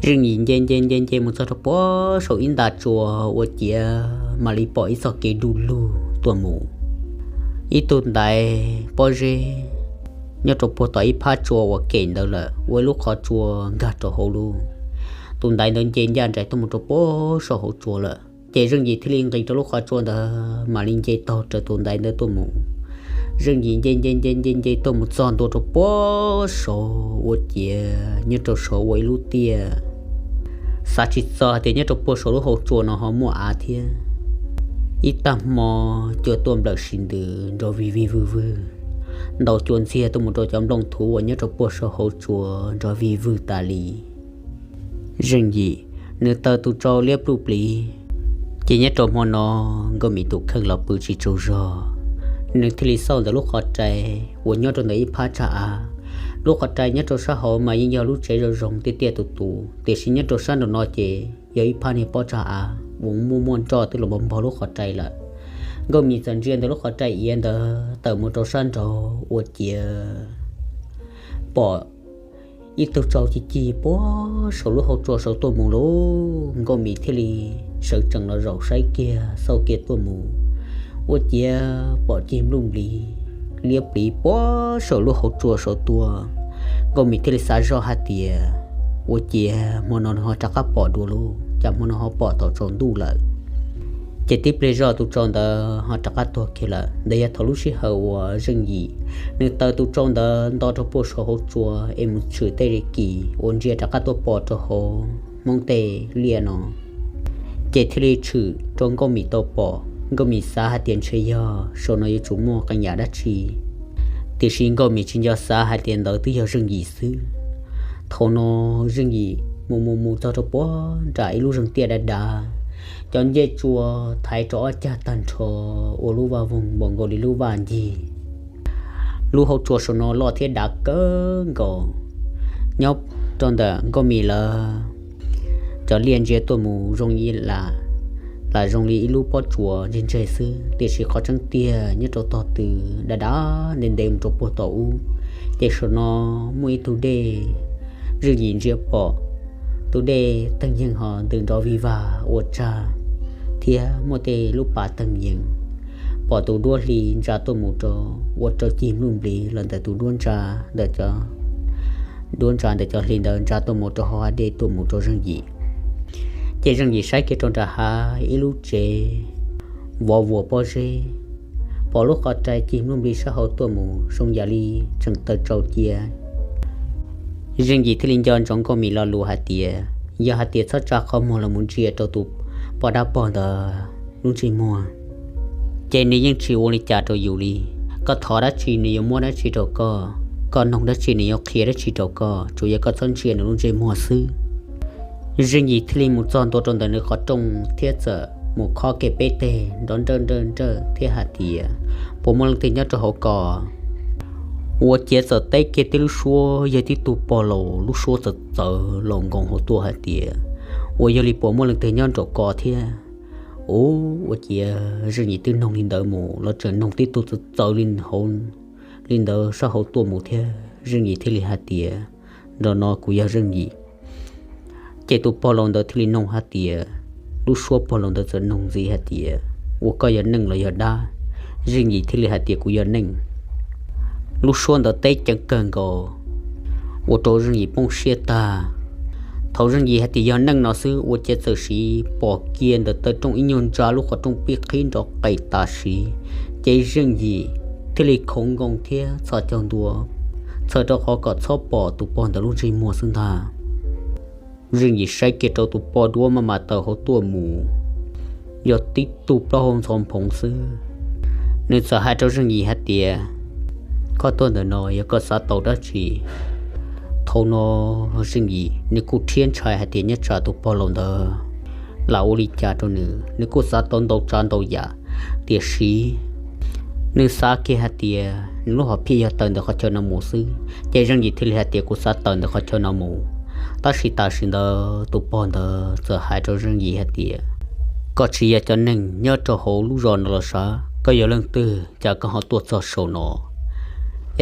Zeej Yim nce nce nce nce mus txog rau puag saum ib nta tsua ua ciav mam li pom ib txoj kev du lug tuaj mus. Ib tug ntaiv pob zeb nyob rau puag tom ib phab tsua uas kem ntawd lawm ua ib lub qhov tsua nkag rau hauv lub. Tus ntaiv ntawd nce ncaj nraim tuaj mus rau puag saum hauv tsua lawm, ces Zeej Yim thiaj li nqis rau lub qhov tsua ntawd mam li nce taug raws tus ntaiv ntawd tuaj mus. Zeej Yim nce nce nce nce nce tuaj mus txog ntua rau puag saud ua ciav nyob rau saud ua ib lub tiaj. Xav tsis txog hais tias nyob rau puag saum lub hauv tsua no ho muaj av thiab. Ib tag hmo cua tuaj nplawm sis ntws nrov vig vig vwg vwg, ntaus cua ntxiag tuaj mus rau cov nplooj thuv uas nyob rau puag saum hauv tsua nrov vig vwg tas li. Zeej Yim nws taw tus tsau liab pluj pliv, ces nyob rau hmo no Nkauj Mim tus kheej los pw tsis tsaug zog, nws thiaj li xauj ntawm lub qhov rai uas nyob rau ntawm ib phab tsag av. Lub qhov rai nyob rau sab hauv mas yeej yog lub tsev zoo zoo tiaj tiaj tus tus, tiam sis nyob rau sab nraum no ces yog ib phab niag pob tsag av uas muaj muaj nroj twb los npog npog lub qhov rai lawm. Nkauj Mim txawm ntsia ntawm lub qhov rai iav ntawd tawm mus rau sab nraud ua ciav pom ib tug tsau ci ci puag saum lub hauv tsua saud tuaj mus lauj. Nkauj Mim thiaj li sawv tsees los zaum saib kiag xauj kiag tuaj mus, ua ciav pom cig npluj nplis liab pliv puag saum lub hauv tsua saud tuaj. Nkauj Mim thiaj li xav zoj hais tias, ua ciav hmo no nws ho rov qab pom dua lauj, cas hmo no ho pom thaum tsaus ntuj lawm. Ces tib pliag zoj tus tsau ntawd ho rov qab tuag kiag lawm. Ntawd yog thaum lub sij hawm uas Zeej Yim nws taw tus tsau ntawd nto rau puag saum hauv tsua es mus tshwm tej kis uas ntsia rov qab tuaj pom rau hauv Hmoob tej liaj no, ces thiaj li tshwm rau Nkauj Mim tau pom. Nkauj Mim xav hais tias ntshe yog saum no yuav tsum muaj qee yam dab tsi, tiam sis Nkauj Mim tsis nco xav hais tias ntawd twb yog Zeej Yim xwb. Thaum no Zeej Yim mus mus mus txog rau puag nram ib lub zeeg tiaj dav dav, cov ncej tsua thaiv rau ob cag tag nrho ua lub vaj voog npaum nkaus li lub vaj ncig. Lub hauv tsua saum no loj thiab dav kawg nkaus. Nyob rau ntawm Nkauj Mim lawv cov liaj ntsia tuaj mus zoo ib lam, lam zoo li ib lub pob tsuas ntseg ntseg xwb, tiam sis qhov tseeb tiag nyob rau tog twg dav dav ntev ntev mus rau puag tom ub, ces saum no muaj ib tug dej. Zeej Yim ntsia pom tus dej teeg yeeg ho ntws nrov vig vag ua tsag, thiab muaj tej lub pas teeg yeeg. Pom tus duab hli ntsa tuaj mus rau, ua rau cig npluj nplis los ntawm tus duab ntsa ntawm cov, duab ntsa ntawm cov hli ntawd ntsa tuaj mus rau hauv hav dej tuaj mus rau Zeej Yim. Ces Zeej Yim saib kiag rau nram hav ib lub tsev vov vuas pob zeb, pom lub qhov rai cig npluj nplis sab hauv tuaj mus zoo yam li tseem taw tsau cia. Zeej Yim thiaj li nco ntsoov Nkauj Mim lo lus hais tias, yog hais tias txhob tsa qhov muag los mus ntsia rau tus poj dab pog ntawd lub ntsej muag, ces nws yeej tsis ua li cas rau yus li. Koj thov dab tsi nws yuav muab dab tsi rau koj, koj noog dab tsi nws yuav qhia dab tsi rau koj, tsuas yog koj txhob ntsia nws lub ntsej muag xwb. Zeej Yim thiaj li mus txog ntua rau ntawm nws qhov rooj thiab txawm mus khob kiag peb teg nrov nrawj nrawj nrawj thiab hais tias, puas muaj leej twg nyob rau hauv ko? Ua ciav txawm teb kiag tib lub suab yog tib tug pog laus, lub suab txawv txawv laus nkoos hauv tuaj hais tias, ua yog li puas muaj leej twg nyob nraum ko thiab? Ua ciav Zeej Yim twb noog li ntawd mus los tseem noog tib tug txawv txawv li hauv, li ntawd sab hauv tuaj mus thiab. Zeej Yim thiaj li hais tias, nraum no kuv yog Zeej Yim. Ces tus pog laus ntawd thiaj li noog hais tias, Lub suab pog laus ntawd txawm nug ntxiv hais tias, ua koj yog neeg los yog dab? Zeej Yim thiaj li hais tias, kuv yog neeg. Lub suab ntawd teb ceev kawg nkaus, ua rau Zeej Yim poob siab tag. Thaum Zeej Yim hais tias yog neeg no xwb, ua ciav txawm siv pom kiag ntawm taw rooj ib nyuag ntsa lub qhov rooj pib qhib nrov qes tam sim. Ces Zeej Yim thiaj li khoov nkoos thiab txhos caug ntua, txhawm rau qhov kom txhob pom tus pog ntawd lub ntsej muag xwb ntag. Zeej Yim saib kiag rau tus pog duab maj mam tawm hauv tuaj mus, yog tib tug plaub hau ntxhov nphoov xwb. Nws txawm hais rau Zeej Yim hais tias, koj tuaj ntawm no yog koj xav tau dab tsi? Thaum no Zeej Yim nws kuj rhiab ntshai hais tias nyob tsam tus pog laus ntawd lam ua li cas rau nws, nws kuj xav tau ntau tsav ntau yam. Tiam sis nws xav kiag hais tias nws lub hom phiaj yog tawm ntawm qhov chaw no mus xwb, ces Zeej Yim thiaj li hais tias, kuv xav tawm ntawm qhov chaw no mus. Tab sis tam sim ntawd tus pog ntawd txawm hais rau Zeej Yim hais tias, koj tsis yog cov neeg nyob rau hauv lub zos no los sav, koj yog leej twg cas koj ho tuaj txog saum no?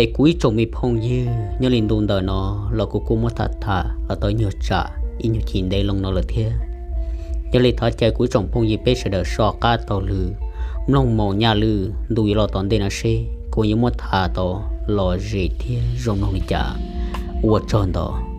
Es kuv ib tsoom me phooj ywg nyob li ntu ntawm no los kuv kuj muab tham tham los tau ib nyuag tsam ib nyuag chim ntev loo no lawm thiab. Yog li thov caw kuv ib tsoom phooj ywg peb sawv daws so qab taug lw mloog mus nyaj lwm ntu yuav los tom ntej no seb kuv yuav muab tham tau lom zem thiab zoo mloog li cas. Ua tsaug ntau.